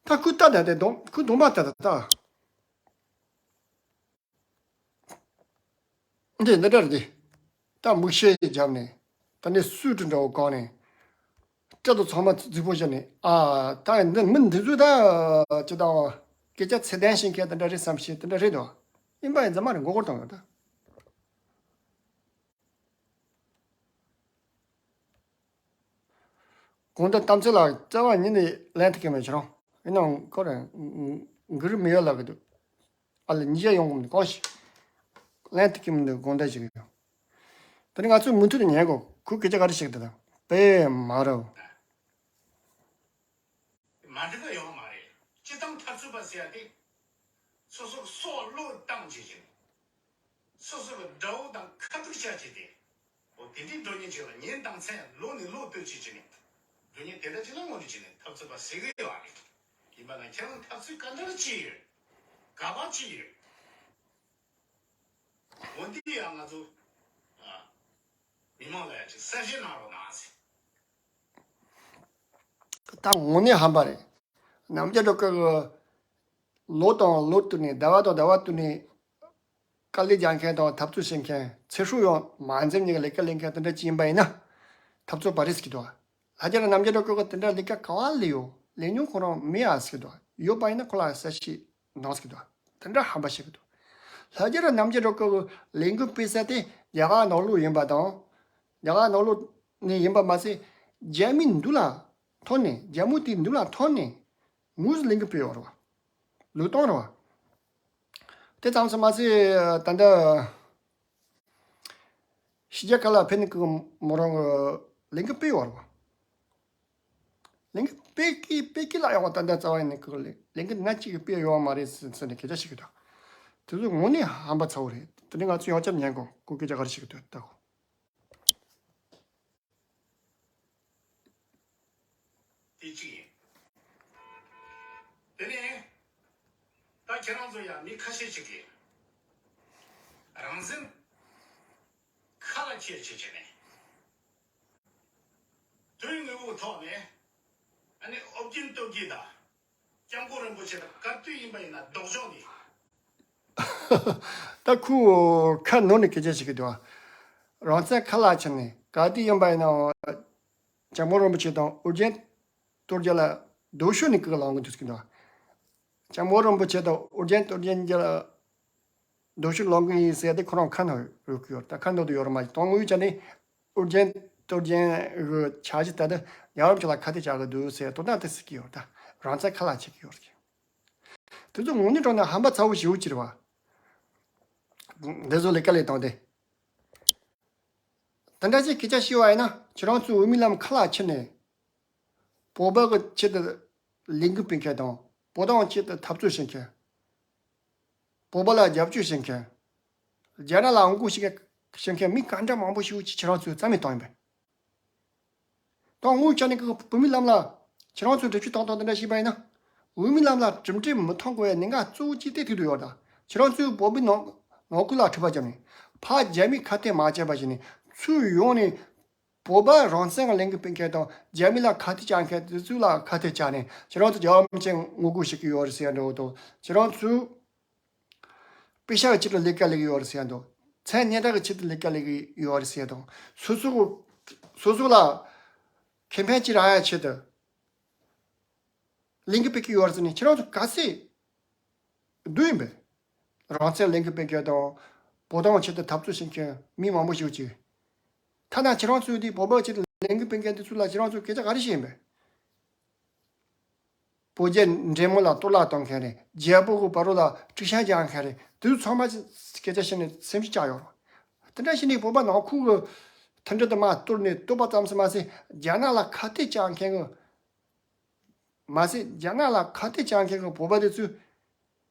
ད་ཁོའི་ལྟ་ད་དེ་གདོང་ཁོའི་གདོང་པ་ལྟ་ད་ལྟ། འདི་འདི་འདྲ་རེད་དེ། ད་མིག་ཤེལ་བརྒྱབ་ནས། ད་ནི་སུས་དྲི་འདྲ་བོ་གང་ནས། སྐྲ་དང་ཚང་མ་རྫིག་པོ་བྱས་ནས། ཨ་ད་འདི་མི་འདི་ཚོས་ད་ཅི་ད་སྐད་ཆ་ཚད་ལྡན་བཤད་མཁན་དེ་འདྲ་རེད་བསམ་ཤེས་དེ་འདྲ་རེད་དོ། ཡིན་པ་ཡིན་རྫུན་མ་རེད། མགོ་སྐོར་བཏང་ཡོད་ད། དགོང་དག་གཏམ་ཚེ་ལ་རྩ་བ་ཉིད་ནས་ལན་དུ་ཁེལ་མེད་ཁྱེད་རང་། ཡིན་ནའང་ཁོ་རང་འགུལ་མི་ཡོད་ལབ་གི་འདུག་ཨ་ལ་ཉིས་བརྒྱ་ཡོང་གི་མི་འདུག་གང་ཞིག་ལན་དུ་ཁེལ་མི་འདུག་དགོང་དག་ཞིག་ཡོང་། དེ་ནི་ང་ཚོས་མུ་མཐུད་དུ་ཉན་དགོས། ཁོས་སྐད་ཆ་ག་རེ་བཤད་ཀྱི་འདུག་དཔེ་མ་རུ། མ་འགྲིག་གི་ཡོད་མ་རེད། སྤྱི་བཏང་འཐབ་རྩོད་པ་ཟེར་ཡ་དེ། སོ་སོར་སྲོག་བློས་བཏང་བྱས་ཤིང་། སོ་སོ་གི་དགྲ་བོ་དང་ཁ་ཐུག་བྱ་བྱས་ཏེ། འོ་དེ་འདྲའི་འགྲོ་ཉེན་ཅིག་ལ་ཉིན་དང་མཚན་ལོ་ནས་ལོ་བསྟུད་བྱས་བྱས་ནས། འགྲོ་ཉེན་དེ་འདྲ་ཅིག་ལ་ངོ་འདྲི་བྱས་ནས་འཐབ་རྩོད་པ་ཟེར་གི་ཡོད་རེད། ཡིན་པ་ན་ཁྱེད་རང་འཐབ་རྩོད་ག་འདྲ་བྱས་ཡོད། ག་པར་བྱས་ཡོད། འོ་འདི་ཡང་ང་ཚོ་ཨ་མི་མང་ལ་ཡང་ཅིག་གསལ་བཤད་གནང་རོགས་གནང་ཟེར། ད་དངོས་གནས་ཧམ་པ་རེད། རྣམ་རྒྱལ་སྒྲོལ་དཀར་གྱི་ལོ་དང་ལོ་བསྟུད་ནས་ཟླ་བ་དང་ཟླ་བ་བསྟུད་ནས་དཀའ་ལས་རྒྱག་མཁན་དང་འཐབ་རྩོད་བྱེད་མཁན། ཚེ་སྲོག་ཡང་མ་འཛེམ་ཉིད་ཀྱི་ལས་ཀ་ལས་མཁན་དེ་འདྲ་ཅིག་ཡིན་པ་ཡིན་ན། འཐབ་རྩོད་པ་རེད་ཟེར་གྱི་འདུག་ལྷ་རྒྱལ་ར་རྣམ་རྒྱལ་སྒྲོལ་དཀར་གྱིས་དེ་འདྲ་ལས་ཀ་ག་པར་ལས་ཡོད། ལས་མྱོང་ཁོ་རང་མེད་ཨ་ཟེར་གྱི་འདུག་ཡོད་པ་ཡིན་ན་ཁོ་ལ་གསལ་བཤད་གནང་ཟེར་གྱི་འདུག་དེ་འདྲ་ཧམ་པ་བཤད་ཀྱི་འདུག་ལྷ་རྒྱལ་ར་རྣམ་རྒྱལ་སྒྲོལ་དཀར་གྱི་ལས་འགུལ་སྤེལ་ས་དེ་རྒྱ་གར་ནང་ལོགས་ཡིན་པ་དང་། རྒྱ་གར་ནང་ལོགས་ནས་ཡིན་པ་མ་ཟད། རྒྱ་མིའི་མདུན་ལ་ཐོན་ནས། རྒྱ་མོ་དེའི་མདུན་ལ་ཐོན་ནས་དངོས་སུ་ལས་འགུལ་སྤེལ་ཡོད་རེད་བ། ལུགས་སྟོང་རེད་བ། དེ་ཙམ་དུ་མ་ཟད་ད་ལྟ་ཕྱི་རྒྱལ་ཁག་ལ་ཕེབས་ནས་ཀྱི་མོ་རང་གི་ལས་འགུལ་སྤེལ་ཡོད་རེད་བ། ལས་འགུལ་སྤེལ་གི་སྤེལ་གི་ལ་ཡོང་བ་ད་ལྟ་རྩ་བ་ཡིན་ནས་ཀྱི་ལས་ལས་འགུལ་སྣ་གཅིག་གི་སྤེལ་ཡོད་མ་རེད་ཟེར་ཟེར་ནས་སྐད་ཆ་བཤད་གི་འདུག་དེ་ཚོ་དངོས་གནས་ཧམ་པ་ཚ་བོ་རེད། དེ་ནས་ང་ཚོ་ཡང་བསྐྱར་ཉན་གོ་ཁོ་སྐད་ཆ་ག་རེ་བཤད་གི་འདུག་ལྟ་གོ། དེ་གཅིག་ཡིན། དེ་ནས་ད་ཁྱེད་རང་ཚོ་ཡང་མི་ཁ་ཤས་ཅིག་གིས་རང་བཙན་ཁ་ལ་འཁྱེར་བྱེད་བྱས་ནས་དོན་དངོས་པོའི་ཐོག་ནས་ཨ་ནི་ཨོ་རྒྱན་སྟོབས་རྒྱལ་དང་སྐྱབས་མགོན་རིན་པོ་ཆེ་དང་ག་དུས་ཡིན་པ་ཡིན་ན་ལྡོག་ཕྱོགས་ནས། ད་ཁོ་ཁ་ནང་ནས་སྐད་ཆ་བཤད་གི་འདུག་རང་བཙན་ཁ་ལ་འཁྱེར་ནས་ག་དུས་ཡིན་པ་ཡིན་ན་སྐྱབས་མགོན་རིན་པོ་ཆེ་དང་ཨོ་རྒྱན་སྟོབས་རྒྱལ་ལ་ལྡོག་ཕྱོགས་ནས་སྐུ་ལངས་གི་འདུག་ཟེར་གི་འདུག་སྐྱབས་མགོན་རིན་པོ་ཆེ་དང་ཨོ་རྒྱན་སྟོབས་རྒྱལ་གྱི་ལྡོག་ཕྱོགས་ལངས་གི་ཡིན་ཟེར་ཏེ་ཁོ་རང་ཁ་ནང་ཡོད་ཀྱི་ཡོད། ད་ཁ་ནང་དུ་ཡོད་རེད་མ་གཏོགས་དངོས་ཡོད་ཆ་ནས་ཨོ་རྒྱན་སྟོབས་རྒྱལ་གི་འཆར་གཞི་ད་ལྟ་རྒྱལ་བ་རིན་པོ་ཆེ་ལ་ཁ་གཏད་བཅག་གི་འདུག་ཟེར་དོ་སྣང་དེ་ཟེར་གི་ཡོད། ད་རང་བཙན་ཁ་ལ་འཁྱེར་གི་ཡོད་རེད། དེ་ཚོ་དངོས་གནས་དྲང་གནས་ཧམ་པ་ཚ་བོ་ཞེ་པོ་ཅིག་རེད་བ། འདི་ཚོ་ལས་ཀ་ལས་སྟངས་དེ། དེ་འདྲ་ཅིག་སྐད་ཆ་བཤད་པ་ཡིན་ན་ཁྱེད་རང་ཚོའི་འོས་མི་ལམ་ཁ་ལ་འཁྱེར་ནས། བོད་པ་གི་ཆེད་དུ་ལས་འགུལ་སྤེལ་མཁན་དང་བོད་དོན་ཆེད་དུ་འཐབ་རྩོད་བྱེད་མཁན། བོད་པ་ལ་རྒྱབ་སྐྱོར་བྱེད་མཁན། རྒྱ་ནག་ལ་ངོ་རྒོལ་བྱེད་མཁན་བྱེད་མཁན་མི་ག་འདྲ་མང་པོ་ཞིག་ཅིག་ཁྱེད་རང་ཚོས་རྩ་མེད་བཏང་ཡིན་པས། དང་དངོས་ཆ་ནས་ཀྱི་བོད་མི་ལམ་ལ་ཁྱེད་རང་ཚོས་འགྲེལ་བརྗོད་བཏང་སྟངས་དེ་འདྲ་བྱས་པ་ཡིན་ན། འོས་མི་ལམ་ལ་གྲུབ་འབྲས་མི་ཐོན་དགོས་པའི་གནད་འགག་གཙོ་བོ་གཅིག་དེ་ཐུག་འདུག་ཡོད་ད། ཁྱེད་རང་ཚོས་བོད་མི་ནང་ནང་ཁུལ་ལ་འཁྲུག་པ་བརྒྱབ་ནས་ཕར་རྒྱ་མི་ཁ་གཏད་མ་བཅག་པ་བྱས་ནས་ཚུར་ཡོང་ནས་བོད་པ་རང་བཙན་གྱི་ལས་འགུལ་སྤེལ་མཁན་དང་རྒྱ་མི་ལ་ཁ་གཏད་བཅག་མཁན་དེ་ཚོ་ལ་ཁ་གཏད་བཅག་ནས་ཁྱེད་རང་ཚོ་རྒྱལ་བ་རིན་པོ་ཆེ་ངོ་རྒོལ་བྱེད་ཀྱི་ཡོད་རེད་ཟེར་ཡ་འདྲ་བོ་དང་ཁྱེད་རང་ཚོས། པེ་ཤག་གི་ཆེད་དུ་ལས་ཀ་ལས་ཀྱི་ཡོད་རེད་ཟེར་ཡ་འདུག་མཚན་སྙན་གྲགས་ཀྱི་ཆེད་དུ་ལས་ཀ་ལས་ཀྱི་ཡོད་རེད་ཟེར་ཡ་འདུག་སོ་སོ་སོ་སོ་ལ་ཁེ་ཕན་ཅིག་རག་ཡ་ཆེད་དུ་ལས་འགུལ་སྤེལ་གྱི་ཡོད་རེད་ཟེར་ནས་ཁྱེད་རང་ཚོ་ག་ཚད་སྡུག་ཡིན་པས། རང་བཙན་ལས་འགུལ་སྤེལ་མཁན་དང་བོད་དོན་ཆེད་དུ་འཐབ་རྩོད་བྱེད་མཁན་མི་མང་པོ་ཞིག་ཅིག་ཐ་ན་ཁྱེད་རང་ཚོའི་དེ་བོད་པ་ཆེད་དུ་ལས་འགུལ་སྤེལ་མཁན་དེ་ཚོ་ལ་ཁྱེད་རང་ཚོས་སྐད་ཆ་ག་རེ་བཤད་ཡིན་པས། བོད་རྒྱ་འབྲེལ་མོལ་ལ་གཏོར་བརླག་གཏོང་མཁན་རེད། རྒྱལ་པོ་གི་བར་ལ་དཀྲུག་ཤིང་རྒྱག་མཁན་རེད། དེ་ཚོ་ཚང་མ་སྐད་ཆ་བཤད་ནས་སེམས་ཤུགས་བཅག་ཡོད་རེད། དེ་འདྲ་བྱས་ནས་བོད་པ་ནང་ཁུལ་གྱི་མཐུན་སྒྲིལ་དུ་མ་གཏོར་ནས་གཏོར་པ་ཙམ་ཞིག་མ་ཟད་རྒྱ་ནག་ལ་ཁ་གཏད་བཅག་མཁན་གྱི་མ་ཟད་རྒྱ་ནག་ལ་ཁ་གཏད་བཅག་མཁན་གྱི་བོད་པ་དེ་ཚོས་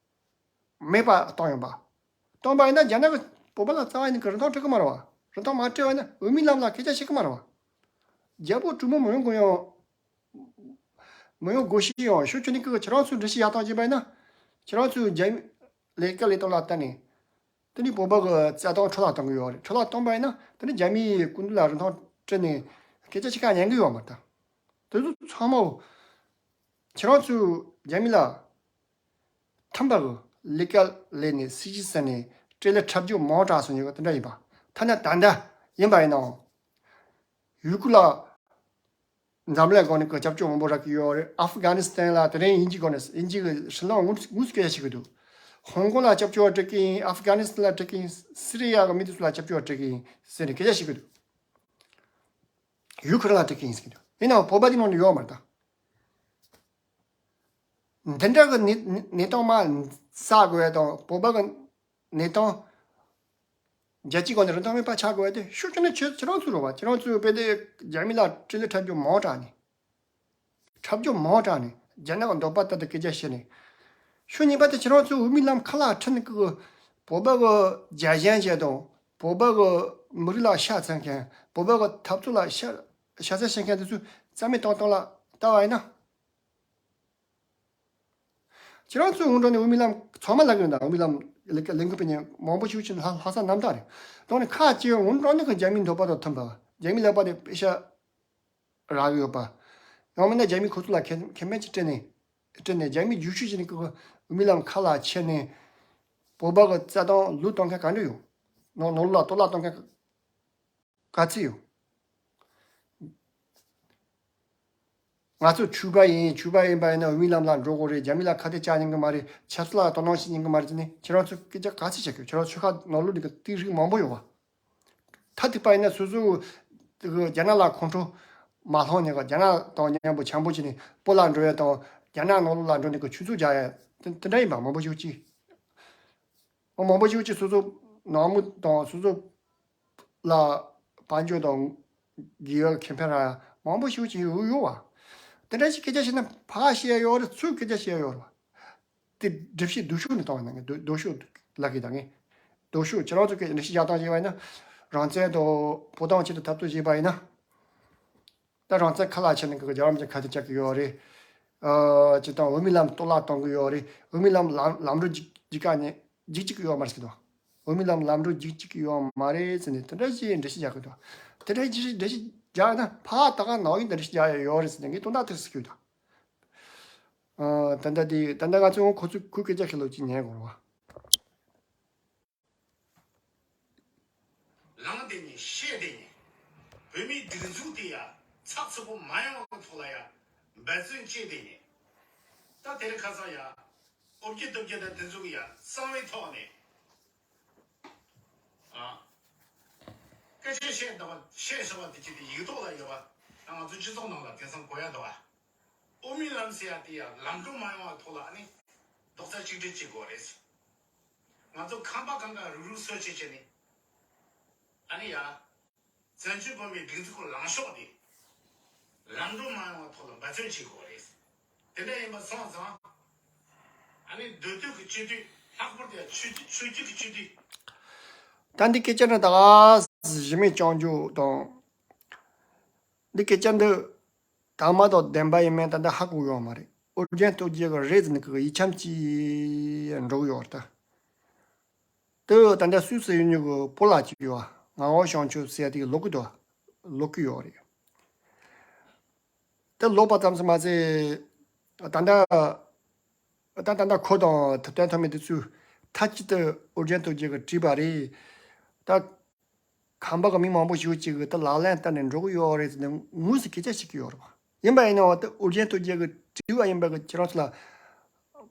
མེད་པ་བཏང་ཡོང་པ། བཏང་པ་ཡིན་ན་རྒྱ་ནག་གི་བོད་པ་ལ་རྩ་བ་ཡིན་གྱི་རིན་ཐང་སྤྲད་གི་མ་རེད་བ། རིན་ཐང་མ་སྤྲད་པ་ཡིན་ན་འོས་མི་ལམ་ལ་སྐད་ཆ་བཤད་གི་མ་རེད་བ། རྒྱལ་པོ་གྲུ་མོ་མི་ཡོང་གི་ཡོང་། མི་ཡོང་དགོས་ཤེས་ཡོང་ཤོད་ཆོད་ནི་ཀི་ཁྱེད་རང་ཚོས་འགྲེལ་བཤད་ཡག་ཐག་བྱས་པ་ཡིན་ན། ཁྱེད་རང་ཚོས་རྒྱ་མི་ལས་ཀ་ལས་སྟངས་ལ་བལྟས་ནས། དེ་ནི་བོད་པ་གི་རྩ་དོན་འཕྲོ་བརླག་གཏོང་གི་ཡོད་རེད། འཕྲོ་བརླག་གཏོང་པ་ཡིན་ན་དེ་ནི་རྒྱ་མིའི་སྐུ་མདུན་ལ་རིན་ཐང་སྤྲད་ནས་སྐད་ཆ་ཕྱེད་ཀ་ཉན་གི་ཡོད་མ་རེད་ད། དེ་ཚོ་ཚང་མ་ཁྱེད་རང་ཚོས་རྒྱ་མི་ལ་ཐམ་པ་གི་ལས་ཀ་ལས་ནས་སྲིད་ཇུས་ཟིན་ནས་སྤྲེལ་ལད་འཁྲབ་རྒྱུ་མང་དྲགས་སོང་ཡོད་གི་དེ་འདྲ་ཡིན་པ། ཐ་ན་ད་ལྟ་ཡིན་པ་ཡིན་ནའང་ཡུ་གུར་ལ་འཛམ་གླིང་སྒང་ནས་ཀྱི་སྐྱབས་བཅོལ་མང་པོ་རག་གི་ཡོད་རེད། ཨབ་གྷ་ནི་སི་ཐན་ལ་དེ་རིང་དབྱིན་ཇིའི་སྒང་ནས་དབྱིན་ཇི་གི་ཧྲི་ལང་ངུ་ངུ་སྐད་ཆ་བཤད་གི་འདུག་ཧོང་ཀོང་ལ་སྐྱབས་བཅོལ་བ་སྤྲད་གི་ཡིན། ཨབ་གྷ་ནི་སི་ཐན་ལ་སྤྲད་གི་ཡིན། སི་རི་ཡ་གི་མི་དེ་ཚོ་ལ་སྐྱབས་བཅོལ་བ་སྤྲད་གི་ཡིན་ཟེར་ནས་སྐད་ཆ་བཤད་གི་འདུག་ཡུ་ཁུ་རེན་ལ་སྤྲད་གི་ཡིན་ཟེར་གི་འདུག་ཡིན་ནའང་བོད་པ་དེ་ནང་ནས་ཡོད་མ་རེད་ད། འདི་འདྲ་གི་གནས་གནས་སྟངས་མ་བསགས་དགོས་ཡ་དང་བོད་པ་གི་གནས་སྟངས་རྒྱལ་སྤྱིའི་སྒང་ནས་རིན་ཐང་མེད་པ་ཆགས་དགོས་ཡ་དེ་ཤུགས་ཆེ་ནས་ཁྱེད་ཁྱེད་རང་ཚོ་རེད་བ། ཁྱེད་རང་ཚོས་དཔེ་དེ་རྒྱ་མི་ལ་སྤྲེལ་ལད་འཁྲབ་རྒྱུ་མང་དྲགས་ནས། འཁྲབ་རྒྱུ་མང་དྲགས་ནས་རྒྱ་ནག་གི་འདོད་པ་ལྟར་དུ་སྐད་ཆ་བཤད་ནས། ཤུགས་གཉིས་པ་དེ་ཁྱེད་རང་ཚོས་འོས་མི་ལམ་ཁ་ལག་ཁྲིད་ནས་ཀི་བོད་པ་གི་རྒྱལ་ཞེན་བྱས་དང་བོད་པ་གི་མི་རིགས་ལ་ཤ་ཚ་མཁན་བོད་པ་གི་འཐབ་རྩོད་ལ་ཤ་ཤ་ཚ་བྱེད་མཁན་དེ་ཚོ་རྩ་མེད་གཏོང་སྟངས་ལ་ལྟ་བ་ཡིན་ན། ཁྱེད་རང་ཚོའི་འོང་འགྲོ་ནས་འོས་མི་ལམ་ཚང་མ་ལབ་ཡོད་ད། འོས་མི་ལམ་ལས་ཀ་ལས་འགུལ་སྤེལ་མཁན་མང་པོ་ཞིག་ཕྱིན་ལྷ་ལྷ་ས་རྣམ་དག་རེད། དོན་ནི་ཁག་ཅིག་འོང་འགྲོ་ནས་ཀྱི་རྒྱ་མིའི་འདོད་པ་དང་མཐུན་པ། རྒྱ་མིའི་ལབ་པ་དེ་དཔེ་ཤ་རག་གི་ཡོད་པ། ཡང་མིན་ན་རྒྱ་མིས་ཁོ་ཚོ་ལ་ཁེ་ཁེ་ཕན་ཅིག་སྤྲད་ནས་སྤྲད་ནས་རྒྱ་མིའི་རྒྱུ་ཤུགས་ཅིག་ནས་ཀྱི་འོས་མི་ལམ་ཁ་ལག་ཁྱེར་ནས་བོད་པ་གི་རྩ་དོན་ལུགས་གཏོང་མཁན་ག་འདྲ་ཡོད། ནང་ནང་ལོགས་ལ་གཏོར་བརླག་གཏོང་མཁན་ག་ཚད་ཡོད། ང་ཚོ་ཆོས་པ་ཡིན། ཆོས་པ་ཡིན་པ་ཡིན་ན་འོས་མིའི་ལམ་ལ་འགྲོ་དགོས་རེད། རྒྱ་མི་ལ་ཁ་གཏད་བཅག་ཉན་གི་མ་རེད། ཆབ་སྲིད་ལ་དོ་སྣང་བྱེད་ཉན་གི་མ་རེད་ཟེར་ནས་ཁྱེད་རང་ཚོས་སྐད་ཆ་ག་ཚོད་བཤད་གི། ཁྱེད་རང་ཚོ་ཆོལ་ཁ་ནང་ལོགས་འདི་གི་དེའི་རིགས་མང་པོ་ཡོད་པ། ཐ་ཐིག་པ་ཡིན་ན་སོ་སོ་དེ་གི་རྒྱ་ནག་ལ་ཁོང་ཁྲོ་མ་ལངས་ཉན་གི། རྒྱ་ནག་དང་མཉམ་པོ་འཆམ་པོ་བྱས་ནས་བོད་ལ་འགྲོ་ཡ་དང་ རྒྱ་ནག་ནང་ལོགས་ལ་འགྲོ་ནས་ཀྱི་ཆོས་ཚོགས་རྒྱག་ཡ་དེ་དེ་འདྲ་ཡིན་པ། མང་པོ་ཞིག་ཅིག་མང་པོ་ཞིག་ཅིག་སོ་སོ་ནང་མི་དང་སོ་སོ་ལ་དཔལ་འབྱོར་དང་དགེ་བའི་ཁེ་ཕན་རག་ཡ་མང་པོ་ཞིག་ཅིག་ཡོད་ཡོད་བ། དེ་འདྲ་ཞིག་སྐད་ཆ་བཤད་ན་ཕར་བཤད་ཡ་ཡོད་རེད། ཚུར་སྐད་ཆ་བཤད་ཡ་ཡོད་རེད་བ། དེ་སྒྲུབ་བྱེད་སྡུག་ཤོས་ནས་བཏང་བ་ན་ངས་སྡུག་སྡུག་ཤོས་ལབ་ཀྱི་ད་ངས། སྡུག་ཤོས་ཁྱེད་རང་ཚོ་གི་འགྲེལ་བཤད་རྒྱག་སྟངས་བྱས་པ་ཡིན་ན། རང་བཙན་དང་བོད་དོན་ཆེད་དུ་འཐབ་རྩོད་བྱས་པ་ཡིན་ན། ད་རང་བཙན་ཁ་ལག་ཆད་ནས་གི་རྒྱལ་བ་རིན་པོ་ཆེ་ཁ་གཏད་བཅག་གི་ཡོད་རེད། ཨ་ཅི་དང་འོས་མིའི་ལམ་གཏོར་བརླག་གཏོང་གི་ཡོད་རེད། འོས་མིའི་ལམ་ལམ་ལམ་འགྲོ་རྒྱུག་རྒྱུག་ག་ནས་རྒྱུག་བཅུག་གི་ཡོད་མ་རེད་ཟེར་གི་འདུག་འོས་མིའི་ལམ་ལམ་འགྲོ་རྒྱུག་བཅུག་གི་ཡོད་མ་རེད་ཟེར་ནས་དེ་འདྲ་ཞིག་འགྲེལ་བཤད་རྒྱག་གི་འདུག་དེ་འདྲ་ཞིག་འགྲེལ་བཤད་རྒྱག་ན་ཕར་ད་ག་ནང་བཞིན་དེ་འདྲ་ཞིག་རྒྱག་ཡ་ཡོད་རེད་ཟེར་ནས་ངས་དོན་དག་དེ་ཟེར་གི་ཡོད་ད། ཨ་ད་ལྟ་དེ་ད་ལྟ་ང་ཚོས་ཁོ་ཚོས་ཁོའི་སྐད་ཆ་ཁས་ལོ་ཅིག་ཉན་དགོས་རེད་བ། ལངས་བསྡད་ནས་བཤད་བསྡད་ནས། བོད་མིའི་སྒྲིག་འཛུགས་དེ་ཡ་ཚགས་ཚུད་པོ་མ་ཡོང་བའི་ཐོག་ལ་ཡ་འབད་བརྩོན་བྱས་བསྡད་ནས། ད་དེ་རིང་ཁ་སང་ཡ་ཨོ་བརྒྱུད་ལྟོ་བརྒྱུད་དང་དེ་ཚོ་གི་ཡ་གསང་བའི་ཐོག་ནས། ཨ། སྐད་ཆ་བཤད་འདུག་པ། བཤད་བཞག་པ་དེ་ཅི་སྟེ་ཡིག་ཐོག་ལ་ཡོད་པ། ང་ཚོ་སྤྱི་ཚོགས་ནང་ལ་དེང་སང་གོ་ཡ་འདུག་པ། དབུ་མའི་ལམ་ཟེར་ཡ་དེ་ཡ་ལམ་འགྲོ་མ་ཡོང་བ་ཐོག་ལ་ཨ་ནི་རྡོག་རྩ་གཅིག་སྒྲིལ་བྱེད་དགོས་རེད། ང་ཚོ་ཁམས་པ་གང་ག་རུག་རུག་སོ་བྱེད་བྱས་ནས་ཨ་ནི་ཡ། བཙན་བྱོལ་བོད་མིའི་སྒྲིག་འཛུགས་ལངས་ཕྱོགས་དེ་ལམ་འགྲོ་མ་ཡོང་བ་ཐོག་ལ་འབད་བརྩོན་བྱེད་དགོས་རེད། དེ་འདྲ་ཡིན་པ་སོང་ཙང་། ཨ་ནི་སྡོད་དུས་ཀྱི་སྤྱི་འཐུས། ལྷག་པར་དུ་ཆོས་བརྒྱུད་ཆོས་བརྒྱུད་ཀྱི་སྤྱི་འཐུས། ད་འདི་སྐད་ཆ་ནི་ད་ག་གཞི་མེད་རྐྱང་རྒྱུ་དང་། འདི་སྐད་ཆ་འདི་དག་མ་དང་བདེན་པ་ཡིན་མིན་ད་ལྟ་ཧ་གོ་ཡོད་མ་རེད། ཨོ་རྒྱན་སྟོབས་རྒྱལ་གི་རེད་ཟེར་ནས་གི་ཡིག་ཆ་ཅིག་འགྲོ་གི་ཡོད་རེད་ད། དེ་ད་ལྟ་སུད་སི་ཡོད་མཁན་གྱི་བོད་ལ་གཅིག་ཡོད། ངག་དབང་བྱང་ཆུབ་ཟེར་དེ་ལོག་གི་འདུག་ལོག་གི་ཡོད་རེད། དེ་ལོག་པ་ཙམ་ཞིག་མ་ཟད། ད་ལྟ་ད་ད་ལྟ་ཁོ་དང་ཐུབ་བསྟན་ཐོགས་མེད་དེ་ཚོས་མཐའ་གཅིག་ཏུ་ཨོ་རྒྱན་སྟོབས་རྒྱལ་གྱིས་བྲིས་པ་རེད། ད་ཁམས་པ་གི་མི་མང་པོ་ཞིག་ཅིག་གིས་དེ་ལག་ལེན་བསྟར་ནས་འགྲོ་གི་ཡོད་རེད་ཟེར་ནས་ངོས་སུ་སྐད་ཆ་བཤད་ཀྱི་ཡོད་རེད་པ། ཡིན་པ་ཡིན་ནའང་དེ་ཨོ་རྒྱན་སྟོབས་རྒྱལ་གྱིས་བྲིས་པ་ཡིན་པ་གི་ཁྱེད་རང་ཚོ་ལ་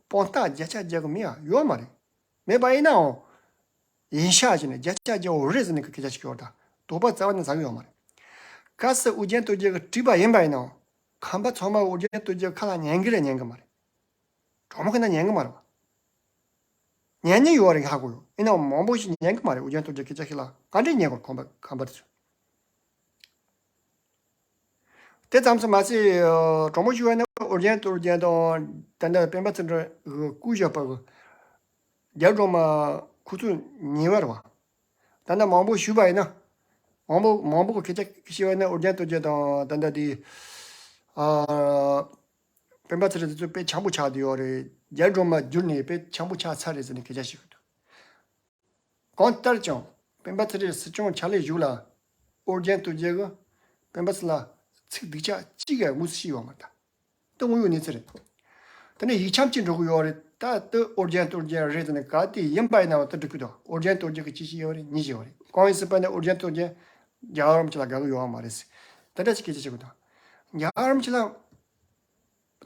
དཔང་རྟགས་བརྒྱ་ཆ་བརྒྱ་གི་མེད་ཡ་ཡོད་མ་རེད། མེད་པ་ཡིན་ནའང་། ཡིན་ཤག་ཅེས་ནས་བརྒྱ་ཆ་བརྒྱ་པོ་རེད་ཟེར་ནས་སྐད་ཆ་ཞིག་ཡོད་ད། དོགས་པ་རྩ་བ་ནས་ཟ་གི་ཡོད་མ་རེད། གལ་སྲིད་ཨོ་རྒྱན་སྟོབས་རྒྱལ་གྱིས་བྲིས་པ་ཡིན་པ་ཡིན་ནའང་། ཁམས་པ་ཚང་མ་ཨོ་རྒྱན་སྟོབས་རྒྱལ་ཁ་ལ་ཉན་གི་རེད་ཉན་གི་མ་རེད། གྲོགས་མོ་ཁོ་ན་ཉན་གི་མ་རེད་པ། ཉན་ཉན་ཡོད་རེད་ཧ་གོ་ཡོད། ཡིན་ནའང་མང་པོ་ཞིག་ཉན་གི་མ་རེད། ཨོ་རྒྱན་སྟོབས་རྒྱལ་སྐད་ཆ་ཞིག་ལ་ག་འདྲས་ཉན་དགོས་ཁམས་པ་ཁམས་པ་དེ་ཚོས། དེ་ཙམ་དུ་མ་ཟད། གྲོགས་མོ་ཞུ་བ་ནི་ཨོ་རྒྱན་སྟོབས་རྒྱལ་དང་ད་ལྟ་སྤེན་པ་ཚེ་རིང་གི་སྐུ་ཞབས་པ་གི་རྒྱལ་སྒྲོལ་མ་ཁོ་ཚོ་ཉེ་བར་བ། ད་ལྟ་མང་པོ་ཞུས་པ་ཡིན་ན། མང་པོ་མང་པོ་གི་སྐད་ཆ་བཤད་པ་ནི་ཨོ་རྒྱན་སྟོབས་རྒྱལ་དང་ད་ལྟ་དེ། ཨ། སྤེན་པ་ཚེ་རིང་དེ་ཚོ་དཔེ་འཆམ་པོ་ཆགས་བསྡད་ཡོད་རེད། རྒྱལ་སྒྲོལ་མ་བསྒྱུར་ནས་དཔེ་འཆམ་པོ་ཆགས་ཚར་རེད་ཟེར་ནས་སྐད་ཆ་བཤད་གི་འདུག་གང་ལྟར་ཀྱང་སྤེན་པ་ཚེ་རིང་སྲིད་སྐྱོང་ཆགས་ལས་གཞུག་ལ་ཨོ་རྒྱན་སྟོབས་རྒྱལ་གྱིས་སྤེན་པ་ཚེ་རིང་ལ་ཚིག་སྡུག་ཅག་གཅིག་ཀྱང་དངོས་སུ་བཤད་ཡོད་མ་རེད་ད། དེ་དངོས་ཡོད་གནས་ཚུལ་རེད། དེ་ནས་ཡིག་ཆ་གཅིག་འགྲོ་གི་ཡོད་རེད་ད། དེ་ཨོ་རྒྱན་སྟོབས་རྒྱལ་རེད་ཟེར་ནས་ག་དེ་ཡིན་པ་ཡིན་ནའང་དེ་འགྲིག་གི་འདུག་ཨོ་རྒྱན་སྟོབས་རྒྱལ་གྱིས་གཅིག་བཤད་ཡོད་རེད། གཉིས་བཤད་ཡོད་རེད། གང་ཡིན་ཟེར་བ་ནི་ཨོ་རྒྱན་སྟོབས་རྒྱལ་རྒྱལ་བ་རིན་པོ་ཆེ་ལ་དགའ་གི་ཡོད་མ་རེད་ཟེར། དེ་འདྲ་ཅིག་སྐད་ཆ་བཤད་གི་འདུག་རྒྱལ་བ་རིན་པོ་ཆེ་ལ།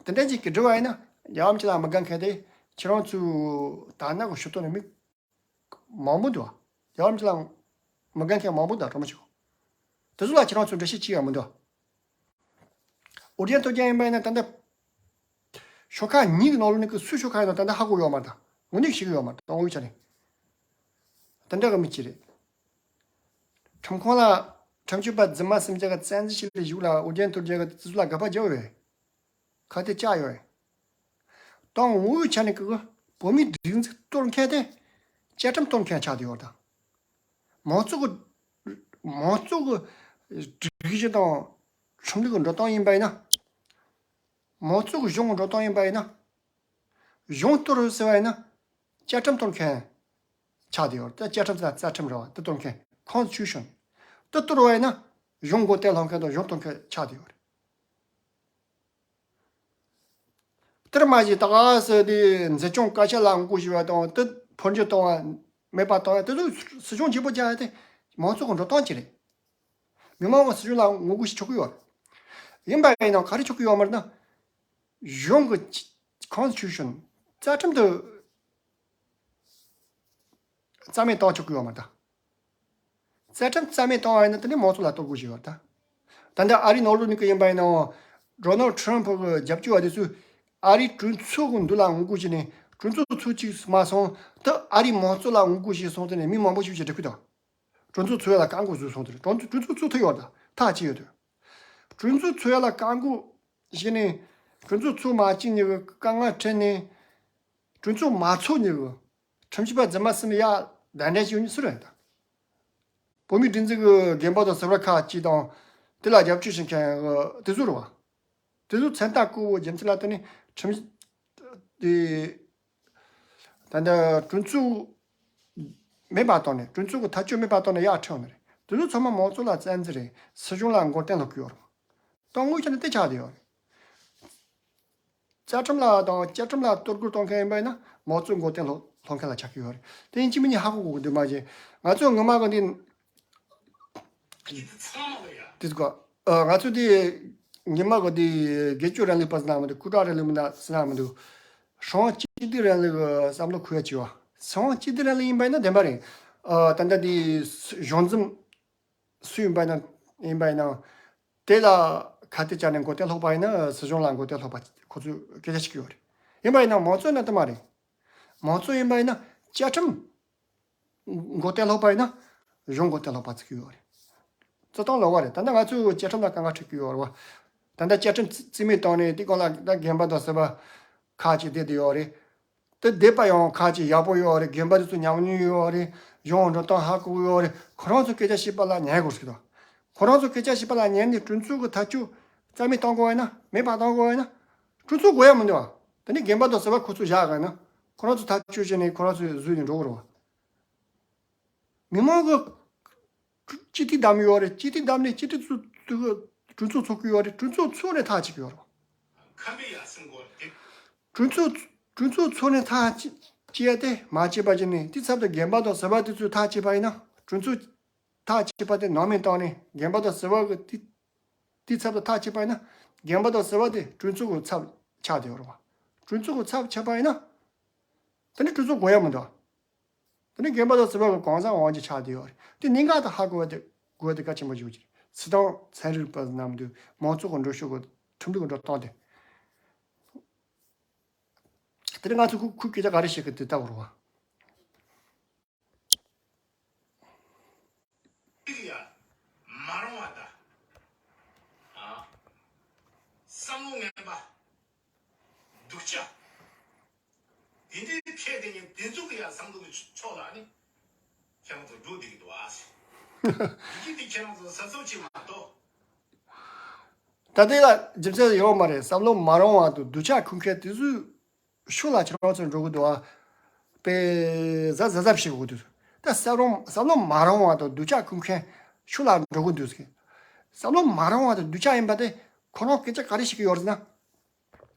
དེ་འདྲ་ཅིག་གི་འགྲིག་པ་ཡིན་ན་རྒྱལ་བ་རིན་པོ་ཆེ་ལ་མི་དགའ་མཁན་དེ་ཁྱེད་རང་ཚོའི་དར་ནག་གི་ཞུ་གཏུག་ནས་མི་མང་པོ་འདུག་རྒྱལ་བ་རིན་པོ་ཆེ་ལ་མི་དགའ་མཁན་མང་པོ་འདུག་གྲོགས་མོ་ཞིག་དེ་ཚོ་ལ་ཁྱེད་རང་ཚོ་འགྲེལ་བཤད་བྱེད་ཡ་མི་འདུག་ཨོ་རྒྱན་སྟོབས་རྒྱལ་ཡིན་པ་ཡིན་ན་ད་ལྟ་ཤོག་ཁག་གཉིས་ཀྱི་ནང་ལོགས་ནས་ཀྱི་སུའི་ཤོག་ཁག་ཡིན་ན་ད་ལྟ་ཧ་གོ་ཡོད་མ་རེད་ད། དངོས་གནས་ཤེས་ཀྱི་ཡོད་མ་རེད་ད། དངོས་ཡོད་ཆ་ནས་དེ་འདྲ་གི་མི་གཅིག་རེད། ཁྲིམས་ཁང་ལ་ཁྲིམས་གཅོད་པ་རྫུན་མ་སུམ་བརྒྱ་གི་བཙན་འཛུལ་བྱས་ལས་གཞུག་ལ་ཨོ་རྒྱན་སྟོབས་རྒྱལ་གྱིས་དེ་ཚོ་ལ་དགག་པ་རྒྱག་ཡོད། ཁ་གཏད་བཅག་ཡོད། དང་དངོས་ཡོད་ཆ་ནས་ཀྱི་བོད་མིའི་སྒྲིག་འཛུགས་གཏོར་མཁན་དེ་བཅའ་ཁྲིམས་གཏོར་མཁན་ཆགས་བསྡད་ཡོད་ད། མང་གཙོ་གི་མང་གཙོ་གི་སྒྲིག་གཞི་དང་ཁྲིམས་ལུགས་ཀྱི་འགྲོ་སྟངས་ཡིན་པ་ཡིན་ན། མང་གཙོ་གི་གཞུང་གི་འགྲོ་སྟངས་ཡིན་པ་ཡིན་ན། གཞུང་གཏོར་ཟེར་བ་ཡིན་ན། བཅའ་ཁྲིམས་གཏོར་མཁན་ཆགས་བསྡད་ཡོད་རེད། ད་བཅའ་ཁྲིམས་དང་རྩ་ཁྲིམས་རེད་བ། དེ་གཏོར་མཁན་Constitution། དེ་གཏོར་བ་ཡིན་ན་གཞུང་མགོ་རྟིང་སློག་མཁན་དང་གཞུང་གཏོར་མཁན་ཆགས་བསྡད་ཡོད་རེད། དེར་མ་ཞིག་ད་ག་སེ་དེ་འཛིན་སྐྱོང་བཀའ་ཤག་ལ་ངོ་རྒོལ་ཞུ་བ་དང་དེ་འཕོ་འགྱུར་གཏོང་བ་མེད་པ་གཏོང་བ་དེ་ཚོ་སྲིད་སྐྱོང་བརྗེ་པོ་རྒྱག་ཡ་དེ་མང་གཙོ་གི་འགྲོ་སྟངས་ཅིག་རེད། མི་མང་གི་སྲིད་སྐྱོང་ལ་ངོ་རྒོལ་ཞིག་ཆོག་གི་ཡོད་རེད། ཡིན་པ་ཡིན་ནའང་ག་རེ་ཆོག་གི་ཡོད་མ་རེད་ན། གཞུང་གི་Constitution རྩ་ཁྲིམས་དེ་རྩ་མེད་གཏོང་ཆོག་གི་ཡོད་མ་རེད་ད། རྩ་ཁྲིམས་རྩ་མེད་གཏོང་བ་ཡིན་ན་དེ་ནི་མང་གཙོ་ལ་གཏོར་རྒོལ་ཞིག་ཡོད་རེད་ད། ད་ལྟ་ཨ་རིའི་ནང་ལོགས་ནས་ཀྱི་ཡིན་པ་ཡིན་ནའང་Donald Trump གི་རྒྱབ་སྐྱོར་བ་དེ་ཚོས་ ཨ་རིའི་གྲོས་ཚོགས་ཀྱི་མདུན་ལ་ངོ་རྒོལ་བྱས་ནས་གྲོས་ཚོགས་ཚུགས་གཅིག་མ་སོང་། ད་ཨ་རིའི་མང་གཙོ་ལ་ངོ་རྒོལ་བྱས་སོང་། དེ་ནས་མི་མང་པོ་ཞིག་ཅིག་འགྲིག་གི་འདུག་གྲོས་ཚོགས་ཚུགས་ཡ་ལ་བཀག་འགོག་བཟོས་སོང་། དེ་གྲོས་ཚོགས་གྲོས་ཚོགས་ཚུགས་ཐུབ་ཡོད་རེད། ད་ཐག་བཅད་ཡོད་དེ། གྲོས་ཚོགས་ཚུགས་ཡ་ལ་བཀག་འགོག་བྱས་ནས་གྲོས་ཚོགས་ཚུགས་མ་བཅུག་མཁན་གྱི་དཀའ་ངལ་འཕྲད་ནས། གྲོས་ཚོགས་མ་ཚོགས་མཁན་གྱི་ཁྲིམས་ཞིབ་པ་རྫུན་མ་གསུམ་ཡ་གདན་འདྲེན་བྱས་ཡོད་མཁན་སུ་རེད་ད། བོད་མིའི་སྒྲིག་འཛུགས་ཀྱི་རྒན་པ་དང་ཟུར་པ་ཁག་ཅིག་དང་། དེ་ལ་རྒྱབ་སྐྱོར་བྱེད་མཁན་གྱི་དེ་ཚོ་རེད་བ། དེ་ཚོ་མཚན་རྟགས་བཀོད་པའི་རྒྱུ་མཚན་ལ་བརྟེན་ནས་ཁྲིམས། དེ། ད་ལྟ་གྲོས་ཚོགས་མེད་པ་བཏང་ནས། གྲོས་ཚོགས་ཀྱི་ཐག་གཅོད་མེད་པ་བཏང་ནས་ཡར་ཁྲིད་ཡོང་ནི་རེད། དེ་ཚོ་ཚང་མ་མང་གཙོ་ལ་བཙན་འཛུལ་རེད། སྲིད་གཞུང་ལ་མགོ་རྟིང་སློག་གི་ཡོད་རེད། དོན་དངོས་ཆ་ནས་དེ་ཆགས་བསྡད་ཡོད་རེད། བཅའ་ཁྲིམས་ལ་དང་བཅའ་ཁྲིམས་ལ་གཏོར་རྒོལ་གཏོང་མཁན་ཡིན་པ་ཡིན་ན་མང་གཙོའི་མགོ་རྟིང་སློག་སློག་མཁན་ལ་ཆགས་ཀྱི་ཡོད་རེད། དེ་ཡིན་གཅིག་མིན་གཉིས་ཧ་གོ་དགོས་ཀྱི་འདུག་མ་གཞི་ང་ཚོ་སྔོན་མ་གི་འདི། དེ་ཚོ་ག་ཨ། ང་ཚོ་དེ་ཉི་མ་གི་དེ་སྒེར་གཅོད་རིང་ལུགས་པ་ཟེར་ན་མི་འདུག་སྐུ་དྲག་རིང་ལུགས་མི་འདུག་ཟེར་ན་མི་འདུག་སྲིད་དབང་གཅིག་སྡུད་རིང་ལུགས་ཀྱི་བསམ་བློ་འཁོར་ཡ་ཅིག་ཡོད། སྲིད་དབང་གཅིག་སྡུད་རིང་ལུགས་ཡིན་པ་ཡིན་ན་བདེན་པ་རེད། ཨ། ད་ལྟ་དེ་གཞུང་འཛིན་སུ་ཡིན་པ་ཡིན་ན། ཡིན་པ་ཡིན་ན། དེ་ལ་ཁ་གཏད་བཅག་ནས་མགོ་རྟིང་སློག་པ་ཡིན་ན་སྲིད་གཞུང་ལ་མགོ་རྟིང་སློག་པ་ཁོ་ཚོས་སྐད་ཆ་བཤད་ཀྱི་ཡོད་རེད། ཡིན་པ་ཡིན་ན་མང་གཙོ་ཡིན་ན་དེ་མ་རེད། མང་གཙོ་ཡིན་པ་ཡིན་ན་བཅའ་ཁྲིམས་མགོ་རྟིང་སློག་པ་ཡིན་ན་གཞུང་མགོ་རྟིང་སློག་པ་བརྩི་གི་ཡོད་རེད། རྩི་སྟངས་ལོགས་པ་རེད། ད་ལྟ་ང་ཚོས་བཅའ་ཁྲིམས་ལ་དཀའ་ངལ་འཕྲད་ཀྱི་ཡོད་རེད་བ། ད་ལྟ་བཅའ་ཁྲིམས་རྩིས་རྩིས་མེད་བཏང་ནས་དེ་སྒང་ལ་ད་རྒན་པ་དང་ཟུར་པ་ཁག་ཅིག་བསྡད་བསྡད་ཡོད་རེད། དེ་བསྡད་པ་ཡང་ཁག་ཅིག་ཡག་པོ་ཡོད་རེད། རྒན་པ་དེ་ཚོ་ཉམས་མྱོང་ཡོད་རེད། གཞུང་འགྲོ་སྟངས་ཧ་གོ་གི་ཡོད་རེད། ཁོ་རང་ཚོ་སྐད་ཆ་བཤད་པ་ལ་ཉན་དགོས་ཟེར་གི་འདུག་ཁོ་རང་ཚོ་སྐད་ཆ་བཤད་པ་ལ་ཉན་ནས་གྲོས་ཚོགས་ཀྱི་ཐག་གཅོད་རྩ་མེད་གཏོང་དགོས་ཡིན་ན། མེད་པ་གཏོང་དགོས་ཡིན་ན། གྲོས་ཚོགས་དགོས་ཡ་མི་འདུག་བ། དེ་ནས་རྒན་པ་དང་ཟུར་པ་ཁོ་ཚོ་བཞག་ག་ན། ཁོ་རང་ཚོ་ཐག་གཅོད་བྱས་ནས་ཁོ་རང་ཚོས་བཟོས་ནས་འགྲོ་གི་རེད་བ། མི་མང་གི་སྤྱི་འཐུས་བདམས་ཡོད་རེད། སྤྱི་འཐུས་བདམས་ནས་སྤྱི་འཐུས་ཚོ་ཚོ་གྲོས་ཚོགས་ཚོགས་ཀྱི་ཡོད་རེད། གྲོས་ཚོགས་ཚོགས་ནས་ཐག་བཅད་ཀྱི་ཡོད་རེད། ཁམས་པའི་ཡ་སེང་གོ་དེ། གྲོས་ཚོགས་གྲོས་ཚོགས་ཚོགས་ནས་ཐག་བཅད་བཅད་ཡ་དེ་མ་བཅད་པ་བྱས་ནས། དེ་ཚབ་ཏུ་རྒན་པ་དང་ཟུར་པ་དེ་ཚོས་ཐག་བཅད་པ་ཡིན་ན། གྲོས་ཚོགས་ཐག་བཅད་པ་དེ་ནང་མི་བཏང་ནས། རྒན་པ་དང་ཟུར་པ་གི་དེ་དེ་ཚབ་ཏུ་ཐག་བཅད་པ་ཡིན་ན། རྒན་པ་དང་ཟུར་པ་དེ་གྲོས་ཚོགས་ཀྱི་ཚབ་ཆགས་བསྡད་ཡོད་རེད་བ། གྲོས་ཚོགས་ཀྱི་ཚབ་ཆགས་པ་ཡིན་ན། དེ་ནི་གྲོས་ཚོགས་དགོས་ཡ་མི་འདུག་དེ་ནི་རྒན་པ་དང་ཟུར་པ་གི་གང་ཟག་དབང་ཆ་ཆགས་བསྡད་ཡོད་རེད། དེ་གནད་འགག་ཏུ་ཧ་གོ་བ་དེ་དགོས་དེ་གལ་ཆེན་པོ་ཞིག་ཡོད་ཀྱི་རེད། སྲིད་དོན་ཚན་རིག་པ་རྣམས་དུ་མང་ཚོགས་ཀྱི་འགྲོ་ཕྱོགས་ཀྱི་ཁྲིམས་ལུགས་ཀྱི་འགྲོ་སྟངས་དེ། དེ་ནི་ང་ཚོས་ཁུ་ཁུ་སྐད་ཆ་ག་རེ་བཤད་ཀྱི་དེ་ལྟ་བུ་རེད་བ། ཡ་མ་རུང་བ་དང་། ཨ། བསམ་བློ་ངན་པ། སྡུག་ཅག་དེ་འདྲའི་ཁྱད་དེ་ཉིད་དེ་ཚོ་གི་ཡ་བསམ་བློ་གི་ཕྱོགས་ལ་ནི་ཁྱེད་རང་ཚོ་འགྲོ་བསྡད་ཀྱི་འདུག་ཨ། ཡི་གེ་དེ་ཁྱེད་རང་ཚོ་ས་ཚོགས་ཅིག་མ་གཏོགས། ད་ལྟའི་ལ་རྒྱུ་མཚན་ཡོད་མ་རེད། བསམ་བློ་མ་རུང་བ་དང་སྡུག་ཅག་ཁུར་མཁན་དེ་ཚོའི་ཕྱོགས་ལ་ཁྱེད་རང་ཚོ་འགྲོ་གི་འདུག་ཨ། དཔེ་གཟབ་གཟབ་གཟབ་བྱེད་དགོས་འདུག་ད་བསམ་བློ་བསམ་བློ་མ་རུང་བ་དང་སྡུག་ཅག་ཁུར་མཁན་ཕྱོགས་ལ་འགྲོ་གི་འདུག་ཟེར། བསམ་བློ་མ་རུང་བ་དང་སྡུག་ཅག་ཡིན་པ་དེ་ཁོ་རང་སྐད་ཆ་ག་རེ་བཤད་ཀྱི་ཡོད་རེད་ཟེར་ན།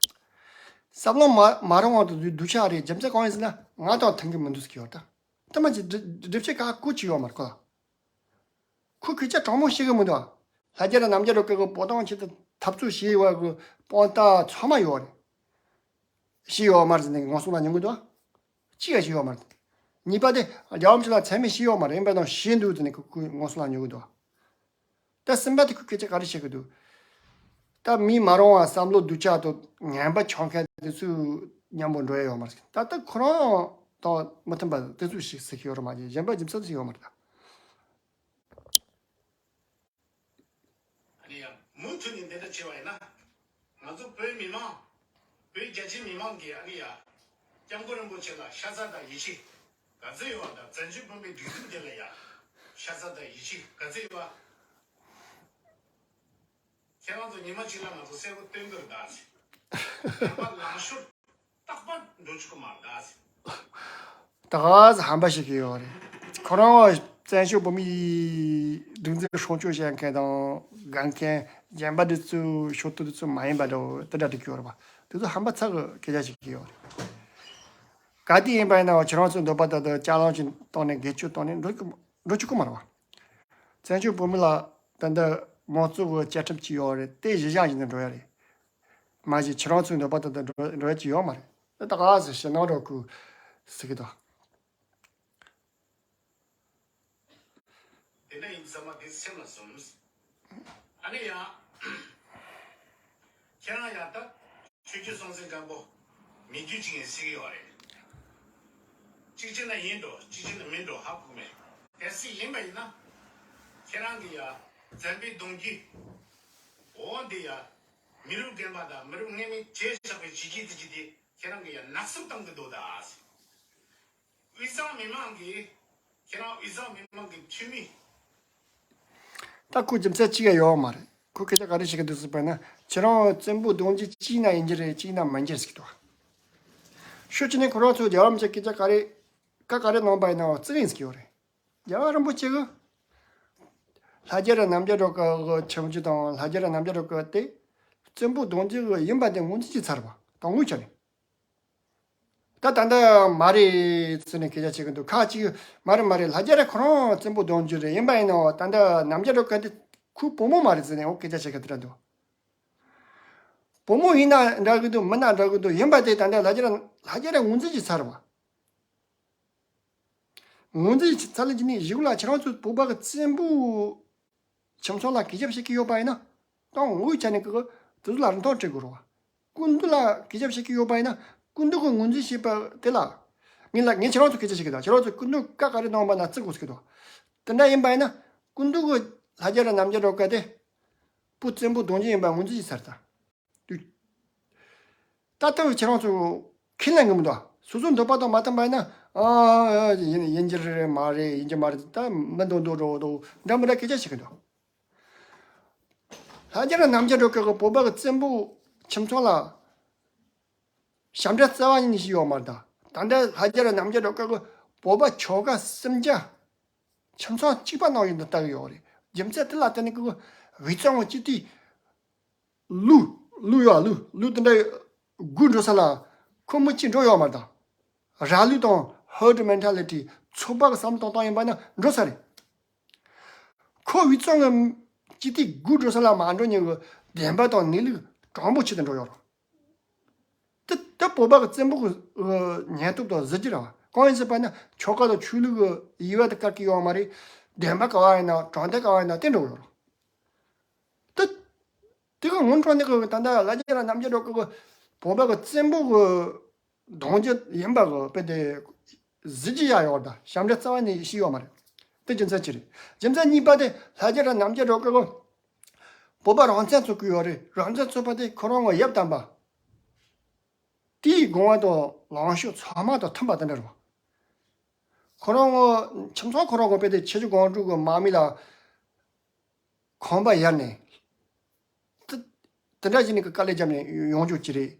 བསམ་བློ་མ་མ་རུང་བ་དང་སྡུག་ཅག་རེད། རྒྱུ་མཚན་གང་ཡིན་ཟེར་ན་ང་དང་མཐུན་གྱི་མི་འདུག་ཟེར་གྱི་ཡོད་རེད་ད། ད་མ་ཅིག་སྒྲུབ་བྱེད་ག་ཁོ་ཅི་ཡོད་མ་རེད་ཁོ་ལ། ཁོ་སྐད་ཆ་དྲང་མོ་བཤད་གི་མི་འདུག་ལྷ་རྒྱལ་རྣམ་རྒྱལ་རོ་སྐད་གི་པོ་ཏང་ཆེད་དུ་འཐབ་རྩོད་བྱས་ཡོད་གི་དཔང་རྟགས་ཚང་མ་ཡོད་རེད། བྱས་ཡོད་མ་རེད་ཟེར་ནས་ངོ་སོང་ལ་ཉོན་གི་འདུག་ཅི་ཡང་བྱས་ཡོད་མ་རེད། གཉིས་པ་དེ་རྒྱལ་བ་རིན་པོ་ཆེ་ལ་མཚན་སྨད་བྱས་ཡོད་མ་རེད། ཡིན་པ་དང་བྱས་འདུག་ཟེར་ནས་ཁོ་ཁོའི་ངོ་སོང་ལ་ཉོན་གི་འདུག་ད་གསུམ་པ་དེ་ཁོས་སྐད་ཆ་ག་རེ་བཤད་གི་འདུག་ད་མི་མ་རུང་བ་བསམ་བློ་སྡུག་ཅག་དང་ངན་པ་འཆང་མཁན་དེ་ཚོའི་མཉམ་པོ་འགྲོ་ཡ་ཡོད་མ་རེད། ད་ལྟ་ཁོ་རང་དང་མི་མཐུན་པ་དེ་ཚོ་ཞིག་ཟེར་གི་ཡོད་རེད་མ་གཞི་གཞན་པ་རྒྱུ་མཚན་ཞིག་ཡོད་མ་རེད་ད། ཨ་ནི་ཡང་མུ་མཐུད་ནས་འདི་འདྲ་བྱས་པ་ཡིན་ན། ང་ཚོ་བོད་མི་མང་། བོད་རྒྱ་ཆེ་མི་མང་གིས་ཨ་ནི་ཡ། སྐྱབས་མགོན་རིན་པོ་ཆེ་ལ་ཤ་ཚ་དང་ཡིད་ཆེས་ག་ཚོད་ཡོད་པ་དང་། བཙན་བྱོལ་བོད་མིའི་སྒྲིག་འཛུགས་དེ་ལ་ཡ། ཤ་ཚ་དང་ཡིད་ཆེས་ག་ཚོད་ཡོད་པ། ཁྱེད་རང་ཚོ་ཉི་མ་གཅིག་ལ་ང་ཚོ་གསལ་པོ་སྟོན་གི་རེད་ད་ཟེར། ཡང་པ་ལང་ཤོར་རྟག་པར་འགྲོ་ཆོག་གི་མ་རེད་ད་ཟེར། ད་ག་ཟེ་ཧམ་པ་བཤད་ཀྱི་ཡོད་རེད། ཁོ་རང་བཙན་བྱོལ་བོད་མིའི་སྒྲིག་འཛུགས་སྲུང་སྐྱོབ་བྱེད་མཁན་དང་དགའ་མཁན་གཞན་པ་འདི་ཚོའི་ཤོག་ཐུ་འདི་ཚོ་མ་ཡིན་པ་འདྲ་བོ་དེ་འདྲ་འགྲིག་གི་ཡོད་རེད་པ། དེ་ཚོ་ཧམ་པ་ཚ་གི་སྐད་ཆ་བཤད་ཀྱི་ཡོད་རེད། ག་དུས་ཡིན་པ་ཡིན་ན་ཁྱེད་རང་ཚོའི་འདོད་པ་ལྟར་དུ་ཅ་ལག་ཅིག་བཏང་ནས་སྒེར་གཅོད་བཏང་ནས་འགྲོ་གི་འགྲོ་ཆོག་གི་མ་རེད་པ། བཙན་བྱོལ་བོད་མི་ལ་ད་ལྟ་མང་གཙོ་གི་བཅའ་ཁྲིམས་ཅིག་ཡོད་རེད། དེ་གཞི་བཞག་བྱས་ནས་འགྲོ་ཡ་རེད། མ་གཞི་ཁྱེད་རང་ཚོའི་འདོད་པ་ལྟར་དུ་འགྲོ་འགྲོ་ཡ་ཅིག་ཡོད་མ་རེད། ད་ག་ཟེ་ཞེད་སྣང་འདྲ་བོ་ཟེར་གི་འདུག་དེ་འདྲ་ཡིན་ཙང་མ་དེ་སེམས་ལ་ཟུངས། ཨ་ནི་ཡང་། ཁྱེད་རང་ཡང་ད། ཆོས་བརྒྱུད་སྲོང་བཙན་སྒམ་པོ་མི་རྒྱུད་ཅིག་ཡིན་ཟེར་གྱི་ཡོད་རེད། གཅིག་བྱས་ན་ཡིན་འགྲོ། གཅིག་བྱས་ན་མིན་འགྲོ། ཧ་གོ་མེད། གལ་སྲིད་ཡིན་པ་ཡིན་ན། ཁྱེད་རང་གི་ཡ་བཙན་པོའི་གདུང་རྒྱུད། འོ་འདི་ཡ། མི་རབས་རྒན་པ་དང་མི་རབས་སྔོན་མའི་བྱས་བཞག་པའི་བྱས་རྗེས་དེ་ཅི་དེ་ཁྱེད་རང་གི་ཡ་ནག་སུབ་བཏང་གི་འདུག་ད། དབུས་གཙང་མི་མང་གིས། ཁྱེད་རང་དབུས་གཙང་མི་མང་གི་འཐུས་མི། ད་ཁོ་རྒྱུ་མཚན་གཅིག་ཡང་ཡོད་མ་རེད། ཁོ་སྐད་ཆ་ག་རེ་བཤད་ཀྱི་འདུག་ཟེར་བ་ན། ཁྱེད་རང་བཙན་པོ་གདུང་རྒྱུད་གཅིག་ན་ཡིན་གྱི་རེད། གཅིག་ན་མིན་གྱི་རེད་ཟེར་གྱི་འདུག་ཤོད་ཀྱི་ནས་ཁོ་རང་ཚོ་རྒྱལ་བ་རིན་པོ་ཆེ་སྐད་ཆ་ག་རེ་བཀའ་ག་རེ་གནང་པ་ཡིན་ནའང་བརྩི་གི་ཡིན་ཟེར་གྱི་ཡོད་རེད། རྒྱལ་བ་རིན་པོ་ཆེ་གི་ལྷ་རྒྱལ་རབས་རྣམ་རྒྱལ་སྒྲོལ་དཀར་གི་ཁྱིམ་རྒྱུད་དང་ལྷ་རྒྱལ་རབས་རྣམ་རྒྱལ་སྒྲོལ་དཀར་དེ་བཙན་པོ་གདུང་རྒྱུད་གི་ཡིན་པ་དེ་ངོས་འཛིན་བྱས་ཚར་བ་དང་ངོས་ཆ་ནས། ད་ད་ལྟ་མ་རེད་ཟེར་ནས་སྐད་ཆ་བཤད་ཀྱི་འདུག་ཁ་ཅིག་མ་རེད་མ་རེད། ལྷ་རྒྱལ་རབས་ཁོ་རང་བཙན་པོ་གདུང་རྒྱུད་རེད། ཡིན་པ་ཡིན་ནའང་ད་ལྟ་རྣམ་རྒྱལ་སྒྲོལ་དཀར་དེ་ཁོའི་བུ་མོ་མ་རེད་ཟེར་ནས་འོ་སྐད་ཆ་བཤད་ཀྱི་དེ་འདྲ་འདུག་བུ་མོ་ཡིན་ན་འདྲ་གི་འདུག་མིན་ན་འདྲ་གི་འདུག་ཡིན་པ་དེ་ད་ལྟ་ལྷ་རྒྱལ་རབས་ལྷ་རྒྱལ་རབས་ངོས་འཛིན་བྱས་ཚར་བ། ངོས་འཛིན་བྱས་ཚར་ལ་ཅི་ནས་གཞུག་ལ་ཁྱེད་རང་ཚོ་བོད་པ་གི་བཙན་པོ་ཁྱིམ་ཚང་ལ་གུས་ཞབས་བྱེད་ཀྱི་ཡོད་པ་ཡིན་ན། ཏང་ངོས་ཆ་ནས་ཀྱི་དེ་ཚོ་ལ་རིན་ཐང་སྤྲད་དགོས་རེད་བ། སྐུ་མདུན་ལ་གུས་ཞབས་བྱེད་ཀྱི་ཡོད་པ་ཡིན་ན། སྐུ་མདུན་གྱི་ངོས་འཛིན་བྱས་པ་དེ་ལ། ངས་ལ་ངས་ཁྱེད་རང་ཚོ་སྐད་ཆ་བཤད་ཀྱི་འདུག་ཁྱེད་རང་ཚོ་སྐུ་མདུན་བཀའ་ག་རེ་གནང་བ་ན་བརྩི་དགོས་ཟེར་གྱི་འདུག་དེ་འདྲ་ཡིན་པ་ཡིན་ན། སྐུ་མདུན་གྱི་ལྷ་རྒྱལ་རབས་རྣམ་རྒྱལ་སྒྲོལ་དཀར་དེ། བུ་བཙན་པོ་གདུང་རྒྱུད་ཡིན་པ་ངོས་འཛིན་བྱས་ཚར་ད། དུས། ད་ལྟ་བུ་ཁྱེད་རང་ཚོ་ཁས་ལེན་གི་མི་འདུག་སོ་སོའི་འདོད་པ་དང་མ་མཐུན་པ་ཡིན་ན། ཨ་ཡིན་ཡིན་གྱི་རེད་མ་རེད། ཡིན་གྱི་མ་རེད། ད་མི་འདུག་འདུག་འགྲོ་འདུག་འདྲ་མི་འདྲ་སྐད་ཆ་བཤད་གི་འདུག་ལྷ་རྒྱལ་རབས་རྣམ་རྒྱལ་སྒྲོལ་དཀར་གྱི་བོད་པ་གི་བཙན་པོ་ཁྱིམ་ཚང་ལ་ཞབས་འདྲེན་རྩ་བ་ཉིད་ནས་བྱས་ཡོད་མ་རེད་ད། ད་ལྟ་ལྷ་རྒྱལ་རབས་རྣམ་རྒྱལ་སྒྲོལ་དཀར་གྱི་བོད་པ་ཁྱོ་ག་སུམ་བརྒྱ་ཁྱིམ་ཚང་གཅིག་པ་གནང་ཡོད་འདི་ལྟ་གི་ཡོད་རེད། རྒྱུ་མཚན་དེ་ལ་བརྟེན་ནས་ཀྱི་དབུས་གཙང་གི་སྤྱི་འཐུས། ཀླུ། ཀླུ་ཡོད་ཀླུ། ཀླུ་དེ་འདྲ་རྒུད་འགྲོ་ས་ལ་ཁོ་མི་གཅིག་འགྲོ་ཡོད་མ་རེད་ད། ར་ལུག་དང་ཧར་ཌི་མེན་ཊ་ལི་ཊི་ཚོགས་པ་གི་བསམ་བློ་གཏོང་སྟངས་ཡིན་པ་ན་འགྲོ་ས་རེད། ཁོ་དབུས་གཙང་གི་སྤྱི་འཐུས་རྒུད་འགྲོ་ས་ལ་མ་འགྲོ་མཁན་གྱི་བདེན་པ་དང་གནས་ལུགས་དྲང་པོ་ཆེད་དུ་འགྲོ་ཡོད་རེད། དེ་དེ་བོད་པ་གི་བཙན་པོ་གི་ཉེན་སྟོབས་དང་གཟི་བརྗིད་རེད་བ། གང་ཡིན་ཟེར་བ་ན་ཆོལ་ཁ་དང་ཆོས་ལུགས་ཀྱི་དབྱེ་བ་དེ་བཀར་གྱི་ཡོད་མ་རེད། བདེན་པ་ག་བ་ཡིན་ན་དྲང་བདེན་ག་བ་ཡིན་ན་དེ་འགྲོ་ཡོད་རེད། དེ། དེ་གི་སྔོན་འགྲོ་ནས་གི་ད་ལྟ་ལྷ་རྒྱལ་རབས་རྣམ་རྒྱལ་སྒྲོལ་དཀར་གི་བོད་པ་གི་བཙན་པོ་གི་གདུང་རྒྱུད་ཡིན་པ་གི་དཔེ་དེ་གཟི་བརྗིད་ཡ་ཡོད་ད། ཞབས་འདྲེན་རྩ་བ་ནས་བྱས་ཡོད་མ་རེད། དེ་རྒྱུ་མཚན་གཅིག་རེད། རྒྱུ་མཚན་གཉིས་པ་དེ་ལྷ་རྒྱལ་རབས་རྣམ་རྒྱལ་སྒྲོལ་དཀར་གི་བོད་པ་རང་བཙན་རྩོད་གི་ཡོད་རེད། རང་བཙན་རྩོད་པ་དེ་ཁོ་རང་གི་ཡབ་དམ་པ། དེའི་དགོངས་པ་དང་ལངས་ཕྱོགས་ཚང་མ་དང་མཐུན་པ་དེ་འདྲ་རེད་བ། ཁོ་རང་གི་ཁྱིམ་ཚང་ཁོ་རང་གི་དཔེ་དེ་ཆེ་ཆུང་གང་དྲུག་གི་དམག་མི་ལ། ཁང་པ་ཡར་ནས། དེ་དེ་འདྲ་བྱས་ནས་ཀྱི་དཀའ་ལས་བརྒྱབ་ནས་ཡོང་རྒྱུ་ཅི་རེད།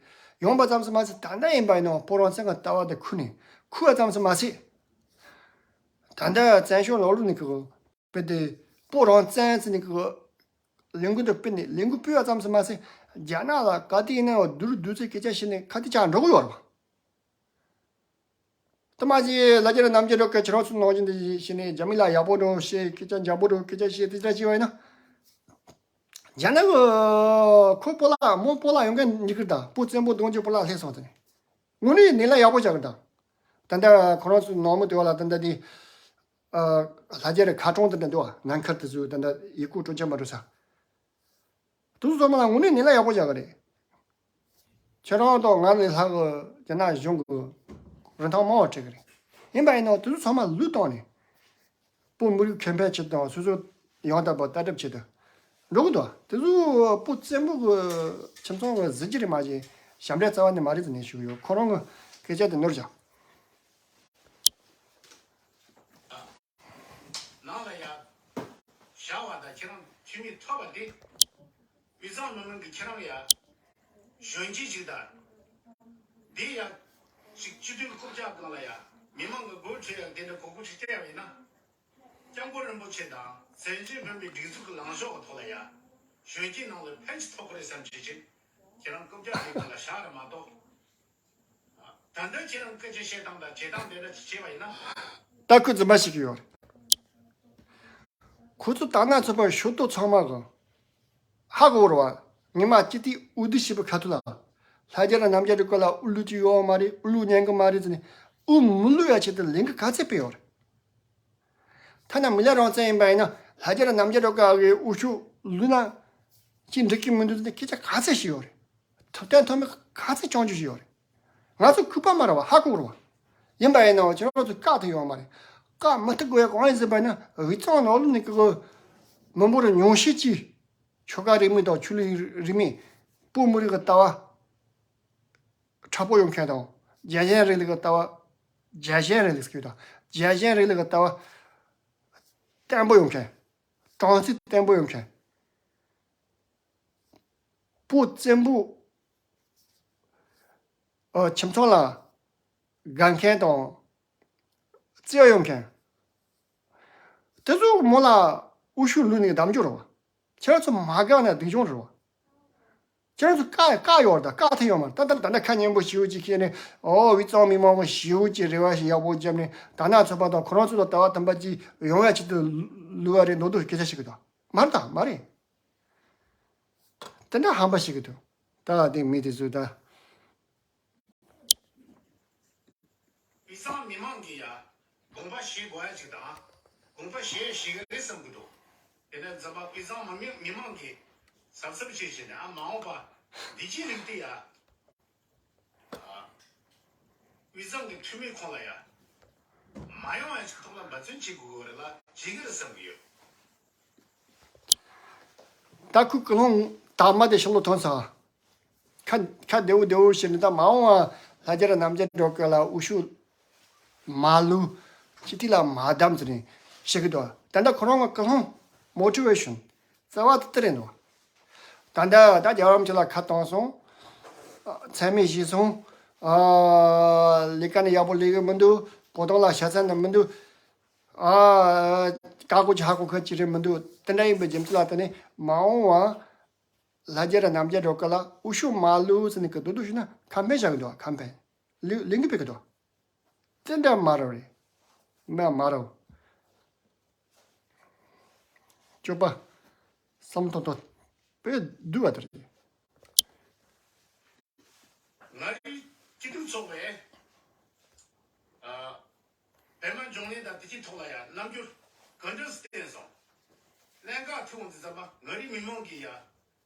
ཡོང་པ་ཙམ་ཟིག་མ་ཟད་ད་ལྟ་ཡིན་པ་ཡིན་ནའང་བོད་རང་བཙན་གྱི་ལྟ་བ་དེ་ཁུར་ནས་ཁུར་བ་ཙམ་ཟིག་མ་ཟད། ད་ལྟ་བཙན་བྱོལ་ནང་ལོགས་ནས་ཀྱི་དཔེ་དེ་བོད་རང་བཙན་ཟེར་ནས་ཀྱི་ལས་འགུལ་དེ་སྤེལ་ནས་ལས་འགུལ་སྤེལ་བ་ཙམ་ཟིག་མ་ཟད་རྒྱ་ནག་ལ་ག་དུས་ཡིན་ནའང་བསྡུར་བསྡུར་ཚེ་སྐད་ཆ་བཤད་ནས་ཁ་གཏད་བཅག་འགྲོ་གི་ཡོད་རེད་བ། དེ་མ་ཟད་ལྷ་རྒྱལ་རབས་རྣམ་རྒྱལ་སྒྲོལ་དཀར་ཁྱེད་རང་ཚོ་ནང་བཞིན་དུ་བྱས་ནས་རྒྱ་མི་ལ་ཡག་པོ་འགྲོ་བཤད་སྐད་ཆ་འཇམ་པོ་འགྲོ་སྐད་ཆ་བཤད་དེ་འདྲ་བྱས་པ་ཡིན་ན། རྒྱ་ནག་གི་ཁོ་སྤོ་ལགས་མོ་སྤོ་ལགས་ཡོང་མཁན་འཇིགས་སྐུལ་དང་བུ་བཙན་པོ་གདུང་རྒྱུད་སྤོ་ལགས་སླེབས་སོང་དེ་ནས། དངོས་གནས་ནས་ལ་ཡག་པོ་བྱ་གི་དང་། ད་ལྟ་ཁོ་རང་ཚོའི་ནང་མི་དེ་བ་ལ་ད་ལྟ་དེ། ལྷ་རྒྱལ་རབས་ཁ་གྲོང་དེ་འདྲ་འདུག་བ། ནང་ཁུལ་དེ་ཚོའི་ད་ལྟ་ཡི་གུ་སྤྲོད་ཆ་མ་འགྲོ་ས། དེ་ཚོ་ཚང་མ་ལ་དངོས་གནས་ནས་ལ་ཡག་པོ་བྱ་གི་རེད། ཁྱེད་རང་དང་ང་ལས་ལྷག་གི་རྒྱ་ནག་གཞུང་གི་རིན་ཐང་མང་བ་སྤྲད་གི་རེད། ཡིན་པ་ཡིན་ནའང་དེ་ཚོ་ཚང་མ་ལུས་བཏང་ནས། བོད་མི་རིགས་ཁེ་ཕན་ཆེད་དང་སོ་སོ་ཡང་དག་པ་ལྟ་གྲུབ་ཆེད་དུ་འགྲོ་གི་འདུག་དེ་ཚོ་བོད་བཙན་པོ་གི་ཁྱིམ་ཚང་གི་གཟི་བརྗིད་རེད་མ་གཞི་ཞབས་འདྲེན་རྩ་བ་ནས་མ་རེད་ཟེར་ནས་ཞུ་གི་ཡོད། ཁོ་རང་གི་སྐད་ཆ་དེ་ནོར་བཞག་ནང་ལ་ཡ། བཞག་པ་དང་ཁྱེད་རང་འཐུས་མི་ཐོབ་པ་དེ། དབུས་གཙང་མི་མང་གི་ཁྱེད་རང་ཡ། གཞོན་སྐྱེས་ཅིག་དང་། འདི་ཡ། ཅིག་སྤྱི་འཐུས་རྐུབ་བཀྱག་སྒང་ལ་ཡ། མི་མང་གི་སྒོ་ཁྲིད་ཡ་དེ་འདྲ་གོ་སྐབས་ཅིག་སྤྲད་པ་ཡིན་ན། སྐྱབས་མགོན་རིན་པོ་ཆེ་དང་བཙན་བྱོལ་བོད་མིའི་སྒྲིག་འཛུགས་ཀྱི་ལངས་ཕྱོགས་ཀྱི་ཐོག་ལ་ཡ། གཞོན་སྐྱེས་ནང་ལ་ཕན་ཅིག་ཐོགས་ཀྱི་རེད་བསམ་བྱས་ཅིག་ཁྱེད་རང་རྐུབ་བཀྱག་དེ་སྒང་ལ་བཞག་རེད་མ་གཏོགས། ད་ལྟ་ཁྱེད་རང་སྐད་ཆ་བཤད་སྟངས་དང་བྱེད་སྟངས་དེ་འདྲ་ཅིག་བྱས་པ་ཡིན་ན། ད་ཁོས་རྫུན་མ་བཤད་ཀྱི་ཡོད་རེད། ཁོ་ཚོ་དར་ནག་ཚོགས་པའི་ཤོག་ཐོག་ཚང་མ་གི་ཧ་གོ་རེད་བ། ཉི་མ་སྤྱི་འཐུས་འོས་བསྡུ་བྱེད་པའི་ཁ་ཐུག་ལ། ལྷ་རྒྱལ་རབས་རྣམ་རྒྱལ་སྒྲོལ་དཀར་ལ་དབུ་བླུག་རྒྱུ་ཡོད་མ་རེད། དབུ་བླུག་ཉན་གི་མ་རེད་ཟེར་ནས་དབུ་མི་བླུག་ཡ་ཆེད་དུ་ལས་འགུལ་ག་ཚད་སྤེལ་ཡོད་རེད། ཐ་ན་མི་ལ་རང་བཙན་ཡིན་པ་ཡིན་ན་ལྷ་རྒྱལ་རབས་རྣམ་རྒྱལ་སྒྲོལ་དཀར་གི་དབུ་ཤོག་བླུགས་ན་ཅི་འགྲིག་གི་མི་འདུག་ཟེར་ནས་སྐད་ཆ་ག་ཚད་བཤད་ཡོད་རེད། ཐུབ་བསྟན་ཐོགས་མེད་ག་ཚོད་བྱུང་རྒྱུ་ཞིག་ཡོད་རེད། ང་ཚོ་ཁུག་པ་མ་རེད་བ། ཧ་གོ་རེད་བ། ཡིན་པ་ཡིན་ནའང་ཁྱེད་རང་ཚོ་བཀག་ཐུབ་ཡོད་མ་རེད། བཀག་མི་ཐུབ་དགོས་ཡ་གང་ཡིན་ཟེར་བ་ན། དབུས་གཙང་ནང་ལོགས་ནས་ཀྱི་མི་འབོར་ཉུང་ཤས་ཀྱིས་ཆོལ་ཁ་རིས་མེད་དང་ཆོས་ལུགས་རིས་མེད། བོད་མི་རིགས་ཀྱི་ལྟ་བ་མཁྲེགས་པོ་ཡོད་མཁན་དང་། རྒྱལ་ཞེན་རིང་ལུགས་ཀྱི་ལྟ་བ། རྒྱལ་ཞེན་རིང་ལུགས་ཟེར་གྱི་ཡོད་དང་། རྒྱལ་ཞེན་རིང་ལུགས་ཀྱི་ལྟ་བ་བརྟན་པོ་ཡོད་མཁན། དྲང་ཚིག་བརྟན་པོ་ཡོད་མཁན། བོད་བཙན་པོ་ཨ་ཁྱིམ་ཚང་ལ་དགའ་མཁན་དང་བརྩེ་བ་ཡོད་མཁན། དེ་ཚོ་མོ་ལ་འུ་ཤུ་ལུས་ནས་གདམ་རྒྱུ་རེད་བ། ཁྱེད་རང་ཚོ་མ་དགའ་ན་སྡུག་གྱོང་རེད་བ། ཁྱེད་རང་ཚོ་བཀག་བཀག་ཡོད་རེད་ད། བཀག་ཐུབ་ཡོད་མ་རེད། ད་ད་ད་ནི་ཁ་སྙན་པོ་ཞེ་པོ་ཅིག་བཤད་ནས། ཨོ་དབུས་གཙང་མི་མང་པོ་ཞེ་པོ་ཅིག་རེ་བ་ཞིག་ཡག་པོ་བརྒྱབ་ནས། ད་ནི་ཚོགས་པ་དང་ཁོ་རང་ཚོ་དང་ལྟ་བ་མཐུན་པ་ཅིག་ཡོང་ཡ་ཆེད་དུ་ལུས་པ་རེད་མདོག་མདོག་སྐད་ཆ་བཤད་གི་འདུག་མ་རེད་ད། མ་རེད། དེ་འདྲ་ཧམ་པ་བཤད་གི་འདུག་ད་དེ་མི་དེ་ཚོ་ད། དབུས་གཙང་མི་མང་གིས་ཡ་དགོངས་པ་བཞེས་དགོས་ཡ་ཅིག་དང་། དགོངས་པ་བཞེས་བཞེས་གི་རེད་བསམ་གི་འདུག་དེ་ནས་འཛམ་བུ་དབུས་གཙང་མི་མི་མང་གིས་གཟབ་གཟབ་བྱས་བྱས་ནས། ཨ་མ་འོངས་པ་འདི་ཅི་རིགས་དེ་ཡ། ཨ། དབུས་གཙང་གི་འཐུས་མི་ཁོང་ལ་ཡ་མ་ཡོང་ཡ་ཅིག་ཐོག་ལ་འབད་བརྩོན་བྱེད་དགོས་གི་རེད་ལ། བྱེད་གི་རེད་བསམ་གི་ཡོད། ད་ཁོའི་ཀུན་སློང་དག་མ་དེ་ཤོ་ལོ་ཐོན་ཚར། ཁ་ཁ་བདེ་བོ་བདེ་བོ་བྱས་ནས། ད་མ་འོངས་པ་ལྷ་རྒྱལ་རྣམ་རྒྱལ་སྒྲོལ་དཀར་ལ་འུ་ཤུ་མ་ལུས་སྤྱི་འཐུས་ལ་མ་བདམས་ཟེར་ནས་བཤད་གི་འདུག་ད་ལྟ་ཁོ་རང་གི་ཀུན་སློང་མོ་ཊི་ཝེ་ཤན་རྩ་བ་དེ་དེ་རེད་འདུག་ད་ལྟ་ད་རྒྱལ་བ་རིན་པོ་ཆེ་ལ་ཁ་བཏང་སོང་། མཚན་སྨད་བྱས་སོང་། ཨ། ལས་ཀ་ནི་ཡག་པོ་ལས་གི་མི་འདུག་བོ་དོང་ལ་ཤ་ཚ་ནི་མི་འདུག་ཨ། ཀ་ཀོ་ཅི་ཧ་གོ་ཁ་ཅི་རེད་མི་འདུག་དེ་འདྲ་ཡིན་པའི་རྒྱུ་མཚན་ལ་བརྟེན་ནས། མ་འོངས་པ་ལྷ་རྒྱལ་ར་རྣམ་རྒྱལ་སྒྲོལ་དཀར་ལ་འུ་ཤུ་མ་ལུས་ཟེར་ནས་ཀི་རྡོག་རྡོག་ཞུས་ན་ཁ་འཕེན་བྱ་གི་འདུག་ཁ་འཕེན། ལི་ལིང་གི་པེ་གི་འདུག་དེ་འདྲ་མ་རེད་རེད། མ་མ་རེད། སྤྱོད་པ་བསམ་ཐོག་ཐོག་པས་བསྡུས་པ་དེ་རེད། མངའ་རིས་སྐྱིད་སྡུག་ཚོགས་པས། ཨ། པད་མ་འབྱུང་གནས་དང་དེ་གྱི་ཐོག་ལ་ཡང་རྣམ་འགྱུར་ག་འདྲ་བསྟན་སོང་། གནད་འགག་ཐུག་འོང་དུས་ཙམ་པ་མངའ་རིས་མི་མང་གིས་ཡང་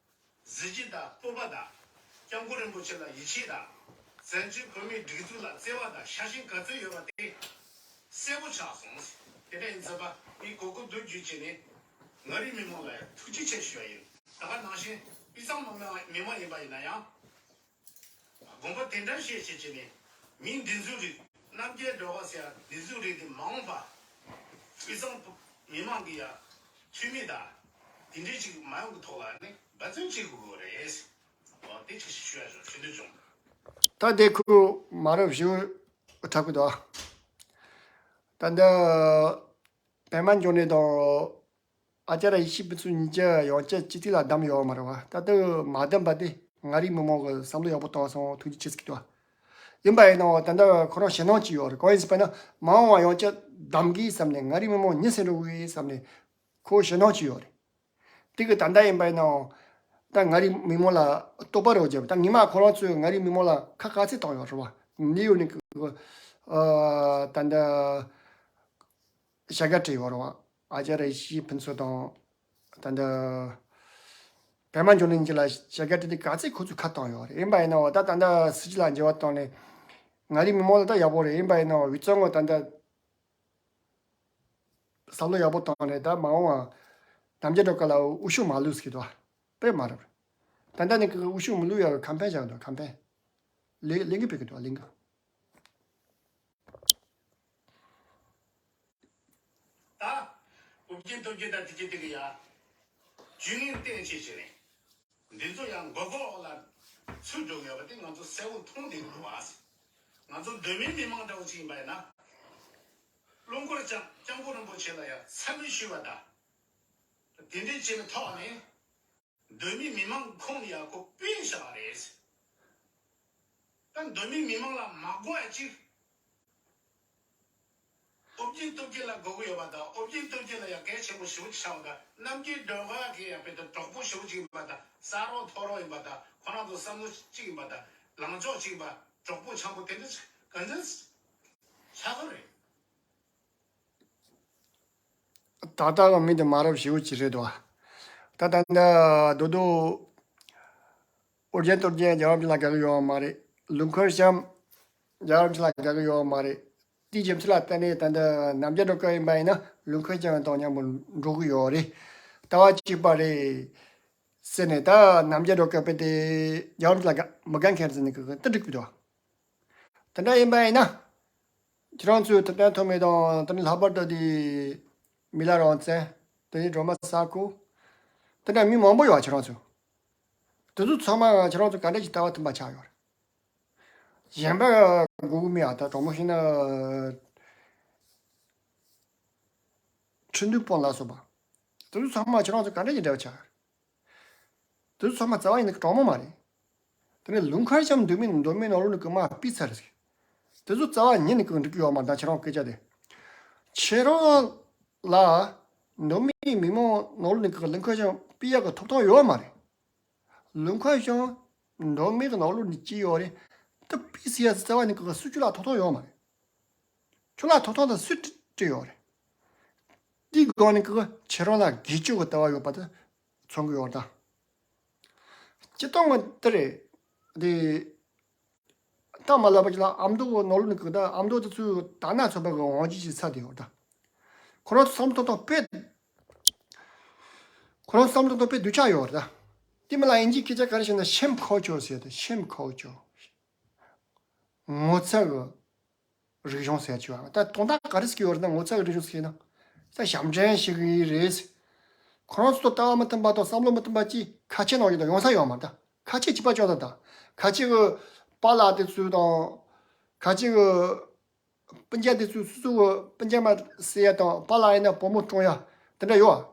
གཟི་བརྗིད་དང་སྤོབས་པ་དང་། སྐྱབས་མགོན་རིན་པོ་ཆེ་ལ་ཡིད་ཆེས་དང་། བཙན་བྱོལ་བོད་མིའི་སྒྲིག་འཛུགས་ལ་བརྩེ་བ་དང་ཤ་ཞེན་ག་ཚོད་ཡོད་པ་དེ་གསལ་པོ་ཆགས་སོང་། དེ་འདྲ་ཡིན་ཙམ་པ་མི་གོ་སྐབས་འདི་བརྒྱུད་བྱས་ནས་མངའ་རིས་མི་མང་ལ་ཡང་ཐུགས་རྗེ་ཆེ་ཞུ་བ་ཡིན། ད་ག་ནང་བཞིན་དབུས་གཙང་མི་མང་ཡིན་པ་ཡིན་ན་ཡང་། དགོངས་པ་དེ་འདྲ་བཞེས་བྱས་བྱས་ནས། མིང་འདི་ཚོའི་རིགས་རྣམ་རྒྱལ་སྒྲོལ་དཀར་ཟེར་ཡ་འདི་ཚོའི་རིགས་དེ་མ་འོངས་པ་དབུས་གཙང་མི་མང་གི་ཡ་འཐུས་མི་དང་འདི་འདྲའི་ཅིག་མ་ཡོང་གི་ཐོག་ལ་ནི་འབད་བརྩོན་བྱེད་དགོས་ཀྱི་རེད། འོ་དེ་ཅིག་ཞུ་ཡ་ཞུ་འདོད་བྱུང་། ད་དེ་ཁུ་མ་རབས་ཞུ་ཐབས་ཀྱི་འདུག་ད་འདི་པད་མ་འབྱུང་གནས་དང་། ཨ་ཅར་ཡེ་ཤེས་ཕུན་ཚོགས་གཉིས་ཀྱི་ཡང་བསྐྱར་སྤྱི་འཐུས་ལ་བདམས་ཡོད་མ་རེད་བ། ད་ལྟ་མ་བདམས་པ་དེ་མངའ་རིས་མི་མང་གི་བསམ་བློ་ཡག་པོ་བཏང་སོང་། ཐུགས་རྗེ་ཆེ་ཟེར་གྱི་འདུག་ཡིན་པ་ཡིན་ནའང་ད་ལྟ་ཁོ་རང་ཞེད་སྣང་ཅིག་ཡོད་རེད། གང་ཡིན་ཟེར་བ་ན། མ་འོངས་པ་ཡང་བསྐྱར་བདམས་གི་བསམ་ནས། མངའ་རིས་མི་མང་ཉིན་ཟིན་འགྲོ་གི་བསམ་ནས་ཁོ་ཞེད་སྣང་ཅིག་ཡོད་རེད། དེ་གི་ད་ལྟ་ཡིན་པ་ཡིན་ནའང་ད་མངའ་རིས་མི་མང་ལ་རྟོག་པ་རེ་བརྒྱབ། ད་ཉི་མ་ཁོ་རང་ཚོས་མངའ་རིས་མི་མང་ལ་ཁ་ག་ཚོད་བཏང་ཡོད་རེད་བ། འདི་ཡོད་ནི་གི་ཨ་ད་ལྟ། བྱ་དགའ་སྤྲད་ཡོད་རེད་བ། ཨ་ཅར་ཡེ་ཤེས་ཕུན་ཚོགས་དང་། ད་ལྟ་པད་མ་འབྱུང་གནས་གཉིས་ལ་བྱ་དགའ་སྤྲད་དེ་ག་ཚད་ཁོ་ཚོས་ཁ་བཏང་ཡོད་རེད། ཡིན་པ་ཡིན་ནའང་ད་ད་ལྟ་སྲིད་སྤྱི་ལ་འགྱུར་བ་བཏང་ནས། མངའ་རིས་མི་མང་ལ་ད་ཡག་པོ་རེད། ཡིན་པ་ཡིན་ནའང་དབུས་གཙང་ངོས་ད་ལྟ་བསམ་བློ་ཡག་པོ་བཏང་ནས། ད་མ་འོངས་པ་རྣམ་རྒྱལ་སྒྲོལ་དཀར་ལ་འུ་ཤུ་མ་ལུས་ཟེར་གྱི་འདུག་དཔེ་མ་རེད། ད་ལྟ་ནས་ཀྱི་འུ་ཤུ་མི་ལུས་ཡག་གི་ཁ་འཕེན་བྱ་གི་འདུག་ཁ་འཕེན། ལས་ལས་འགུལ་སྤེལ་གྱི་འདུག་ལས་འགུལ། ད། ཨོ་རྒྱན་སྟོབས་རྒྱལ་དང་དེ་གྱད་དེ་གི་ཡ། ཇུས་ངན་བསྟན་བྱས་བྱས་ནས། འདི་ཚོ་ཡང་མགོ་སྐོར་འོག་ལ་ཚུད་འགྲོ་གི་ཡོད་པ་དེ་ང་ཚོ་གསལ་པོ་མཐོང་བསྡད་ཀྱི་འདུག་བ། ང་ཚོ་གདོད་མའི་མི་མང་འདྲ་བོ་ཅིག་ཡིན་པ་ཡིན་ན། རླུང་འཁོར་ལྕམ་སྐྱབས་མགོན་རིན་པོ་ཆེ་ལ་ཡང་འཚམས་འདྲི་ཞུས་པ་དང་། དེ་འདྲའི་བྱས་པའི་ཐོག་ནས། གདོད་མའི་མི་མང་ཁོངས་ནས་ཡང་ཁོ་སྤུན་བཞག་རེད། ད་གདོད་མའི་མི་མང་ལ་མ་དགོས་ཡ་གཅིག་ཨོ་རྒྱན་སྟོབས་རྒྱལ་ལ་དགོས་ཀྱི་ཡོད་པ་དང་། ཨོ་རྒྱན་སྟོབས་རྒྱལ་ལ་ཡང་གལ་ཆེན་པོ་ཞེ་པོ་ཅིག་ཆགས་པ་དང་། རྣམ་རྒྱལ་སྒྲོལ་དཀར་གྱི་ཡང་དཔེ་ད་གྲོགས་པོ་ཞེ་པོ་ཅིག་ཡིན་པ་དང་། ས་རོགས་ཐོ་རོགས་ཡིན་པ་དང་། ཁོ་རང་ཚོ་བསམ་བློ་གཅིག་ཡིན་པ་དང་། ལངས་ཕྱོགས་གཅིག་ཡིན་པ། གྲོགས་པོ་འཆམ་པོ་དེ་འདྲ་ག་འདྲ་ཆགས་ཀྱི་རེད། ད་ལྟ་གི་མི་དེ་མ་རབས་ཞེ་པོ་ཅིག་རེད་དོ། ད་ད་ད་རྡོག་རྡོག་ཨོ་རྒྱན་སྟོབས་རྒྱལ་རྒྱལ་བ་རིན་པོ་ཆེ་ལ་དགའ་གི་ཡོད་མ་རེད། ལུང་ཁར་བྱམས་རྒྱལ་བ་རིན་པོ་ཆེ་ལ་དགའ་གི་ཡོད་མ་རེད། དེའི་རྒྱུ་མཚན་ལ་བརྟེན་ནས་ད་ལྟ་རྣམ་རྒྱལ་སྒྲོལ་དཀར་ཡིན་པ་ཡིན་ན་ལུང་ཁར་བྱམས་དང་མཉམ་པོ་འགྲོ་གི་ཡོད་རེད། ལྟ་བ་གཅིག་པ་རེད་ཟེར་ནས། ད་རྣམ་རྒྱལ་སྒྲོལ་དཀར་དཔེ་དེ་རྒྱལ་བ་རིན་པོ་ཆེ་ལ་དགའ་མི་དགའ་མཁན་ཟེར་ནས་གི་དེ་འགྲིག་གི་འདུག་དེ་འདྲ་ཡིན་པ་ཡིན་ན། ཁྱེད་རང་ཚོའི་ཐུབ་བསྟན་ཐོགས་མེད་དང་དེ་ནས་ལྷག་པར་དུ་དེ་མི་ལ་རང་བཙན། དེ་ནས་སྒྲོལ་མ་ས་ཁུ། དེ་འདྲ་མི་མང་པོ་ཡོད་ཁྱེད་རང་ཚོ། དེ་ཚོ་ཚང་མ་ཁྱེད་རང་ཚོ་ག་འདྲ་ཞིག་ལྟ་བ་མཐུན་པ་ཆགས་ཡོད་རེད། གཞན་པ་དགོས་གི་མེད་ཨ། ད་དྲང་མོ་བཤད་ན། ཁྲིན་ཏུའུ་དཔོན་ལ་སོགས་པ། དེ་ཚོ་ཚང་མ་ཁྱེད་རང་ཚོ་ག་འདྲ་ཞིག་འབྲེལ་བ་ཆགས་ཡོད་རེད། དེ་ཚོ་ཚང་མ་རྩ་བ་ཉིད་ནས་དྲང་མོ་མ་རེད། དེ་ནས་ལུང་ཁར་བྱམས་འདོད་མེད་འདོད་མེད་ནང་ལོགས་ནས་ཀྱི་མ་སྤུས་ཚར་ཟིག་དེ་ཚོ་རྩ་བ་ཉིད་ནས་ཀྱི་འགྲིག་གི་ཡོད་མ་རེད། ད་ཁྱེད་རང་སྐད་ཆ་དེ། ཁྱེད་རང་ལ་འདོད་མེད་མི་མང་ནང་ལོགས་ནས་ཀྱི་ལུང་ཁར་བྱམས་སྤུས་ཡག་གི་ཐོབ་ཐང་ཡོད་མ་རེད། ལུང་ཁར་བྱམས་འདོད་མེད་ཀྱི་ནང་ལོགས་ནས་སྐྱེས་ཡོད་རེད། དེ་སྤུས་ཟེར་ཡ་རྩ་བ་ཉིད་ནས་ཀྱི་སུ་ཁྱོད་ལ་ཐོབ་ཐང་ཡོད་མ་རེད། ཁྱོད་ལ་ཐོབ་ཐང་དེ་སུས་སྤྲད་ཡོད་རེད། དེའི་སྒང་ནས་ཀྱི་ཁྱེད་རང་ལ་དགེ་སྤྱོད་ཀྱི་ལྟ་བ་ཡོད་པ་དེ་མཚོན་གྱི་ཡོད་རེད་ད། སྤྱིར་བཏང་གི་དེ་རེད། དེ། ད་མ་ལབ་པ་ཅིག་ལ་ཨ་མདོ་གི་ནང་ལོགས་ནས་ཀྱི་ད་ཨ་མདོ་དེ་ཚོའི་དར་ནག་ཚོ་པ་གི་དབང་ཆ་ཞིག་ཚར་དེ་ཡོད་རེད་ད། ཁོ་རང་ཚོ་བསམ་བློ་གཏོང་སྟངས་དཔེ། ཁོ་རང་བསམ་བློ་གཏོང་སྟངས་དཔེ་སྡུག་ཅག་ཡོད་རེད་ད། དེ་མིན་ལ་དབྱིན་ཇིའི་སྐད་ཆ་ག་རེ་བཤད་ན་shame culture ཟེར་ཏེ། shame culture། ངོ་ཚ་གི་རིག་གཞུང་ཟེར་ཆོག་ད་དོན་དག་ག་རེ་ཟེར་གྱི་ཡོད་རེད་ན། ངོ་ཚ་གི་རིག་གཞུང་ཟེར་ན། ད་ཞབས་འདྲེན་ཞིག་ཡིན་རེད། ཁོ་རང་ཚོ་ལྟ་བ་མི་མཐུན་པ་དང་བསམ་བློ་མི་མཐུན་པ་ཅིག་ཁ་ཆེ་ནང་བཞིན་དུ་ཡོང་ས་ཡོད་མ་རེད་ད། ཁ་ཆེ་གཅིག་པ་ཅོག་ད་ད། ཁ་ཆེ་གི་པཱ་ལགས་དེ་ཚོ་དང་། ཁ་ཆེ་གི་སྤུན་ཀྱག་དེ་ཚོ་སོ་སོ་གི་སྤུན་ཀྱག་མ་ཟེར་ཡ་དང་། པཱ་ལགས་ཡིན་ན་བུ་མོ་བཀྲོངས་ཡ་དེ་འདྲ་ཡོད་ཨ།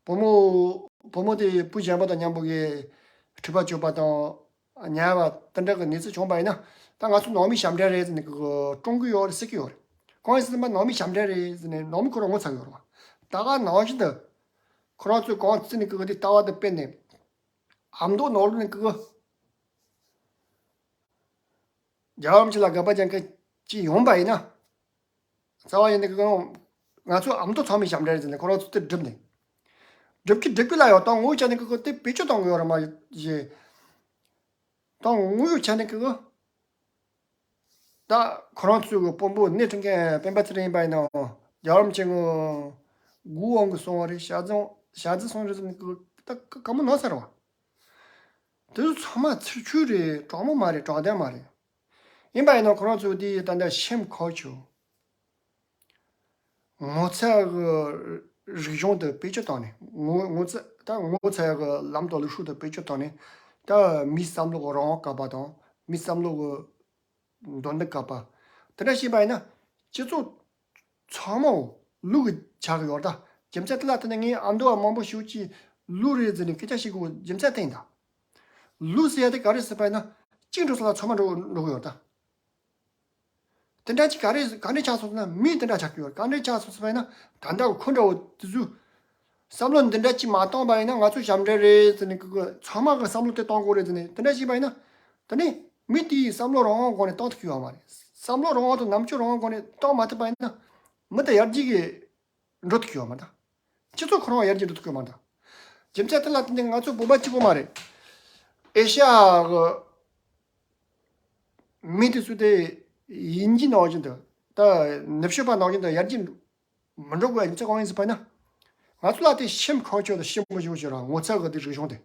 བུ་མོ། བུ་མོ་དེ་བུ་གཞན་པ་དང་མཉམ་པོ་གི་འཁྲིག་པ་སྤྱོད་པ་དང་། ཉལ་བ་དེ་འདྲ་གི་གནས་ཚུལ་བྱུང་པ་ཡིན་ན། ད་ང་ཚོ་ནང་མི་ཞབས་འདྲེན་རེད་ཟེར་ནས་གི་བཀྲོངས་གི་ཡོད་རེད་ཟེར་གི་ཡོད་རེད། གང་ཡིན་ཟེར་ན་ནང་མི་ཞབས་འདྲེན་རེད་ཟེར་ནས་ནང་མི་ཁོ་རང་ངོ་ཚ་གི་ཡོད་རེད་བ། ད་ག་ནང་བཞིན་དུ། ཁོ་རང་ཚོས་གང་བརྩིས་ནས་གི་དེ་ལྟ་བ་དེ་སྤེལ་ནས། ཨ་མདོ་ནང་ལོགས་ནས་གི་རྒྱལ་བ་རིན་པོ་ཆེ་ལ་དགའ་པ་ཅན་གི་ཅིག་ཡོང་པ་ཡིན་ན། རྩ་བ་ཡིན་ནི་གི་ང་ཚོ་ཨ་མདོ་ཚང་མའི་ཞབས་འདྲེན་རེད་ཟེར་ནས་ཁོ་རང་ཚོ་དེ་སྒྲུབ་ནས། སྒྲུབ་ཀྱི་སྒྲུབ་ཀྱི་ལ་ཡོད། ད་ངོ་བོ་ཆ་ནས་གི་དེ་བེད་སྤྱོད་གཏོང་གི་ཡོད་རེད་མ་གཞི། ད་དངོས་ཡོད་ཆ་ནས་གི། ད་ཁོ་རང་ཚོའི་གི་དཔོན་པོ་སྣེ་ཁྲིད་མཁན་སྤེན་པ་ཚེ་རིང་ཡིན་པ་ཡིན་ནའང་། རྒྱལ་བ་རིན་པོ་ཆེ་ངོ་། མགོའི་དབང་གིས་སོང་བ་རེད། ཞལ་རྫུན། ཞལ་རྫུན་སོང་རེད་ཟེར་ནས་གི་ད་ག་ག་མོ་ནོར་ས་རེད་བ། དེ་ཚོ་ཚང་མ་ཚུར་ཆུད་རེད། དྲང་མོ་མ་རེད། དྲང་བདེན་མ་རེད། ཡིན་པ་ཡིན་ནའང་ཁོ་རང་ཚོ་དེ་ད་ལྟ་shame culture། ངོ་ཚ་གི་རིག་གཞུང་དེ་བེད་སྤྱོད་བཏང་ནས། ངོ་ངོ་ཚ་ད་ངོ་ཚ་གི་ལམ་དང་ལུགས་སྲོལ་དེ་བེད་སྤྱོད་བཏང་ནས། ད་མིའི་བསམ་བློ་གི་རང་དབང་བཀག་པ་དང་། མིའི་བསམ་བློ་གི་འདོད་འདུན་བཀག་པ། དེ་འདྲ་བྱས་པ་ཡིན་ན་སྤྱི་ཚོགས་ཚང་མ་ལུག་གི་ཆགས་ཀྱི་ཡོད་རེད་ད། རྒྱུ་མཚན་དེ་ལ་བརྟེན་ནས་ངས་ཨ་མདོ་བ་མང་པོ་ཞིག་ཅིག་ལུག་རེད་ཟེར་ནས་སྐད་ཆ་བཤད་དགོས་རྒྱུ་མཚན་དེ་ཡིན་ད། ལུག་ཟེར་ཡ་དེ་ག་རེ་ཟེར་བ་ཡིན་ན། གཅིག་འགྲོ་ས་ལ་ཚང་མ་འགྲོ་འགྲོ་གི་ཡོད་རེད་ད། དེ་འདྲ་ཅིག་ག་རེ་ག་འདྲ་ཆགས་སོང་ཟེར་ན། མི་དེ་འདྲ་ཆགས་ཀྱི་ཡོད་རེད། ག་འདྲ་ཆགས་སོང་ཟེར་བ་ཡིན་ན། ད་ལྟ་ཁོ་འདྲ་བོ་དེ་ཚོས་བསམ་བློ་འདི་འདྲ་ཅིག་མ་བཏང་བ་ཡིན་ན་ང་ཚོ་ཞབས་འདྲེན་རེད་ཟེར་ནས་གི་གི་ཚང་མ་གི་བསམ་བློ་དེ་གཏོང་དགོས་རེད་ཟེར་ནས་དེ་འདྲ་བྱས་པ་ཡིན་ན། ད་ནི་མི་དེའི་བསམ་བློ་རང་དབང་སྒོ་ནས་གཏོང་ཐུབ་ཀྱི་ཡོད་མ་རེད། བསམ་བློ་རང་དབང་དང་རྣམ་དཔྱོད་རང་དབང་སྒོ་ནས་གཏོང་མ་ཐུབ་པ་ཡིན་ན། མི་དེ་ཡར་རྒྱས་ཀྱི་འགྲོ་ཐུབ་ཀྱི་ཡོད་མ་རེད། སྤྱི་ཚོགས་ཁོ་རང་ཡར་རྒྱས་འགྲོ་ཐུབ་ཀྱི་ཡོད་མ་རེད། རྒྱུ་མཚན་དེ་ལ་བརྟེན་ནས་ང་ཚོ་བོད་པ་གཅིག་པོ་མ་རེད། ཨེ་ཤ་ཡ་གི་མི་དེ་ཚོ་དེ་དབྱིན་ཇི་ནང་བཞིན་དུ། ད་ནུབ་ཕྱོགས་པ་ནང་བཞིན་དུ་ཡར་རྒྱས་མི་འགྲོ་དགོས་ཡ་རྒྱུ་མཚན་གང་ཡིན་ཟེར་བ་ན། ང་ཚོ་ལ་དེ་shame culture དང་། shame བྱུང་ཞེས་ར། ངོ་ཚ་གི་དེ་རིག་གཞུང་དེ།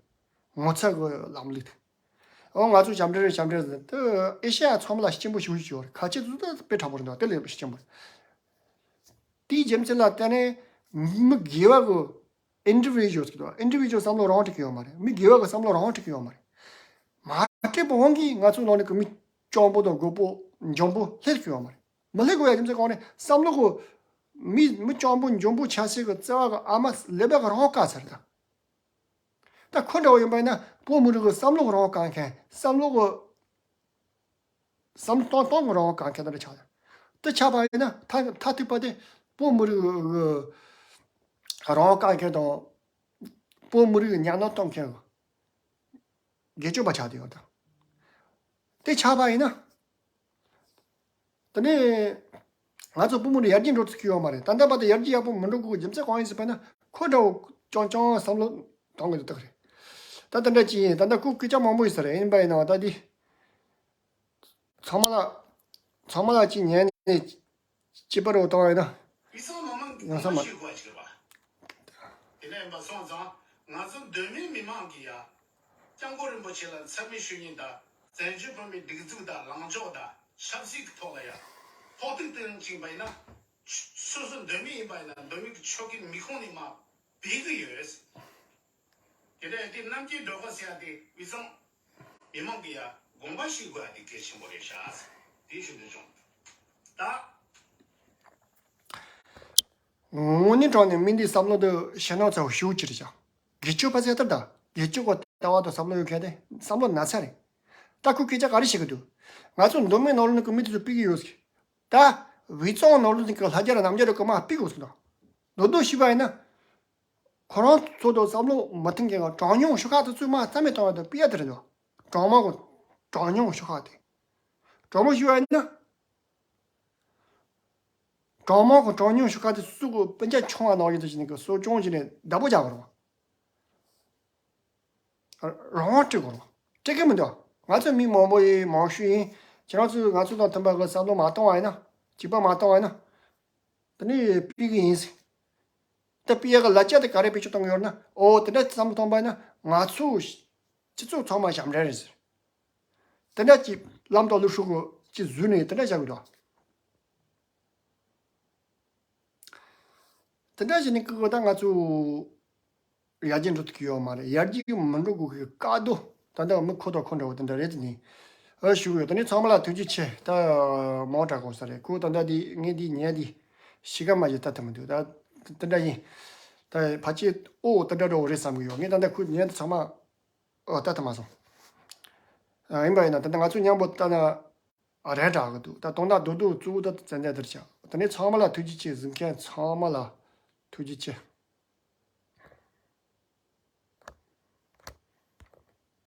ངོ་ཚ་གི་ལམ་ལུགས་དེ། ཨོ་ང་ཚོ་ཞབས་འདྲེན་རེད། ཞབས་འདྲེན་རེད་ཟེར། དེ་ཨེ་ཤ་ཡ་ཚང་མ་ལ་སྐྱེན་པོ་ཞེ་པོ་ཅིག་ཡོད་རེད། ཁ་ཆེ་ཚོ་དེ་དཔེ་དྲག་པོ་རེད་འདུག་དེ་ལས་སྐྱེན་པོ་རེད། དེའི་རྒྱུ་མཚན་ལ་བརྟེན་ནས་མི་སྒེར་བ་གི་individual ཟེར་གི་འདུག individual བསམ་བློ་རང་དབང་སྤྲད་ཀྱི་ཡོད་མ་རེད། མི་སྒེར་བ་གི་བསམ་བློ་རང་དབང་སྤྲད་ཀྱི་ཡོད་མ་རེད། མ་སྤྲད་པའི་དབང་གིས་ང་ཚོའི་ནང་ནས་གི་མི་སྐྱོ་པོ་དང་རྒོད་པོ་འཇོན་པོ་སླེབས་ཀྱི་ཡོད་མ་རེད། མི་སླེབས་དགོས་ཡ་རྒྱུ་མཚན་གང་རེད། བསམ་བློ་གི་མི་མི་སྐྱོ་པོ་འཇོན་པོ་ཆགས་སའི་གི་བརྩེ་བ་གི་ཨ་མ་སླེབས་པ་གི་རང་དབང་བཀག་ཚར་ད། ད་ཁོ་འདྲ་བོ་ཡིན་པ་ཡིན་ན་བོད་མི་རིགས་ཀྱི་བསམ་བློ་རང་དབང་བཀག་མཁན། བསམ་བློ་གི་བསམ་བློ་གཏོང་སྟངས་ཀྱི་རང་དབང་བཀག་མཁན་དེ་འདྲ་ཆགས་ཡོད། དེ་ཆགས་པ་ཡིན་ན་མཐའ་མཐའ་ཐུག་པ་དེ་བོད་མི་རིགས་ཀྱི་རང་དབང་བཀག་མཁན་དང་། བོད་མི་རིགས་ཀྱི་ཉམས་མྱོང་གཏོང་མཁན་གྱི་སྒེར་གཅོད་པ་ཆགས་བསྡད་ཡོད་ད། དེ་ཆགས་པ་ཡིན་ན། དེ་ནས་ང་ཚོ་བོད་མི་རིགས་ཡར་རྒྱས་འགྲོ་ཐུབ་ཀྱི་ཡོད་མ་རེད། ད་ལྟ་བར་དུ་ཡར་རྒྱས་ཡག་པོ་མི་འགྲོ་དགོས་ཀྱི་རྒྱུ་མཚན་གང་ཡིན་ཟེར་བ་ན། ཁོ་འདྲ་བོ་རྐྱང་རྐྱང་བསམ་བློ་གཏོང་གི་འདུག་སྟེགས་རེད། ད་དེ་འདྲ་ཅིག་ཡིན། ད་ལྟ་ཁོ་སྐད་ཆ་མང་པོ་ཡོད་ས་རེད། ཡིན་པ་ཡིན་ནའང་ད་འདི། ཚང་མ་ལ། ཚང་མ་ལ་ཅིག་ཉན་ནས་སྐྱིད་པ་རོ་བཏང་བ་ཡིན་ན། ཡང་ས་མ། དེ་ནས་ཡིན་པ་སོང་ཙང་ང་ཚོ་མདོ་སྨད་མི་མང་གིས་ཡ། སྐྱབས་མགོན་རིན་པོ་ཆེ་ལ་མཚན་སྨད་ཞུ་མཁན་དང་བཙན་བྱོལ་བོད་མིའི་སྒྲིག་འཛུགས་དང་ལངས་ཕྱོགས་དང་ཆབ་སྲིད་ཀྱི་ཐོག་ལ་ཡ། ཕོག་ཐུག་སྟོན་བྱས་པ་ཡིན་ན། སོ་སོ་མདོ་སྨད་ཡིན་པ་ཡིན་ན་མདོ་སྨད་ཀྱི་ཆོལ་ཁའི་མི་ཁོངས་ནས་མར་བུད་ཀྱི་ཡོད། དེ་ལས་དེ་རྣམ་རྒྱལ་སྒྲོལ་དཀར་ཟེར་ཡ་དེ་དབུས་གཙང་མི་མང་གི་ཡ་དགོངས་པ་བཞེས་དགོས་ཡ་དེ་གལ་ཆེན་པོ་རེད་ཤག་དེ་ཞུ་འདོད་བྱུང་། ད། དངོས་གནས་དྲང་གནས་མི་འདིའི་བསམ་བློ་དེ་ཞེད་སྣང་ཚ་བོ་ཞེ་པོ་ཅིག་རེད་ཤག་དགེ་ཆོས་པ་ཟེར་ལྟར་ད་དགེ་ཆོས་པ་ལྟ་བ་དང་བསམ་བློ་ཡོད་མཁན་དེ་བསམ་བློ་ན་ཚ་རེད། ད་ཁོས་སྐད་ཆ་ག་རེ་བཤད་ཀྱི་འདུག་ང་ཚོ་མདོ་སྨད་ནང་ལོགས་ནས་ཀྱི་མི་དེ་ཚོ་ཕུད་ཀྱི་ཡོད་ཟེར། ད་དབུས་གཙང་ནང་ལོགས་ནས་ཀྱི་ལྷ་རྒྱ་ར་རྣམ་རྒྱལ་ར་ཀྱི་མར་ཕུད་དགོས་ཟེར་ད། མདོར་བསྡུས་ཞུས་པ་ཡིན་ན། ཁོ་རང་ཚོ་དང་བསམ་བློ་མི་མཐུན་མཁན་གྱི་གྲངས་ཉུང་ཤོག་ཁག་དེ་ཚོས་མར་རྩ་མེད་བཏང་བ་དང་སྤེལ་ཡ་དེ་རེད་འདུག་གྲངས་མང་གི་གྲངས་ཉུང་ཤོག་ཁག་དེ། དྲང་མོ་ཞུ་བ་ཡིན་ན། གྲངས་མང་གི་གྲངས་ཉུང་ཤོག་ཁག་དེ་སུ་གི་སྤུན་ཀྱག་ཆུང་བ་ནང་བཞིན་དུ་ཞིག་ནས་གི་གསོ་སྐྱོང་བྱས་ནས་བདག་པོ་རྒྱག་དགོས་རེད་བ། རང་དབང་སྤྲད་དགོས་རེད་བ། སྤྲད་ཀྱི་མི་འདུག་ང་ཚོ་མི་མང་པོ་ཡིན། མང་ཤོས་ཡིན། ཁྱེད་རང་ཚོས་ང་ཚོ་དང་མཐུན་པ་གི་བསམ་བློ་མ་བཏང་བ་ཡིན་ན། གཅིག་པ་མ་བཏང་བ་ཡིན་ན། དེ་ནས་ཕུད་ཀྱི་ཡིན་ཟེར། ད་ཕུད་ཡ་གི་ལ་རྒྱ་དེ་ག་རེ་བེད་སྤྱོད་གཏོང་གི་ཡོད་ན། ཨོ་དེ་འདྲ་བསམ་བློ་གཏོང་པ་ཡིན་ན་ང་ཚོ་སྤྱི་ཚོགས་ཚང་མ་ཞབས་འདྲེན་རེད་ཟེར། དེ་འདྲ་ཅིག་ལམ་དང་ལུགས་སྲོལ་གི་ཅིག་བཟོས་ནས་དེ་འདྲ་བྱ་དགོས་དོ། དེ་འདྲ་བྱས་ནས་ཀི་གོ་ད་ང་ཚོ་ཡར་རྒྱས་འགྲོ་ཐུབ་ཀྱི་ཡོད་མ་རེད། ཡར་རྒྱས་མི་འགྲོ་དགོས་ཀྱི་དཀའ་སྡུག་ད་ལྟ་མི་ཁོ་དང་ཁོ་འདྲ་བོ་དེ་འདྲ་རེད་དེ་ནི། ཨ་ཞུ་གི་ཡོད། དེ་ནི་ཚང་མ་ལ་ཐུགས་རྗེ་ཆེ། ད་མང་དྲགས་གོ་ས་རེད། ཁོ་ད་ལྟ་དེ་ངས་དེ་ཉན་དེ་ཤི་ཀ་མ་ཞིག་ལྟ་ཐུབ་མི་འདུག་ད་དེ་འདྲ་ཡིན། ད་ཕལ་ཆེར་ཨོ་དེ་འདྲ་འགྲོ་བོ་རེད་བསམ་གི་ཡོད། ངས་ད་ལྟ་ཁོ་ཉན་དེ་ཚང་མ་ཨོ་ལྟ་ཐུབ་མ་སོང་། ཨ་ཡིན་པ་ཡིན་ན་ད་ལྟ་ང་ཚོ་མཉམ་པོ་ལྟ་ན། ཨ་རེད་དྲག་གི་འདུག་ད་དོན་དག་རྡོག་རྡོག་གཙོ་བོ་ད་ཙན་དན་དེར་ཆགས། དེ་ནས་ཚང་མ་ལ་ཐུགས་རྗེ་ཆེ། གཟིགས་མཁན་ཚང་མ་ལ་ཐུགས་རྗེ་ཆེ།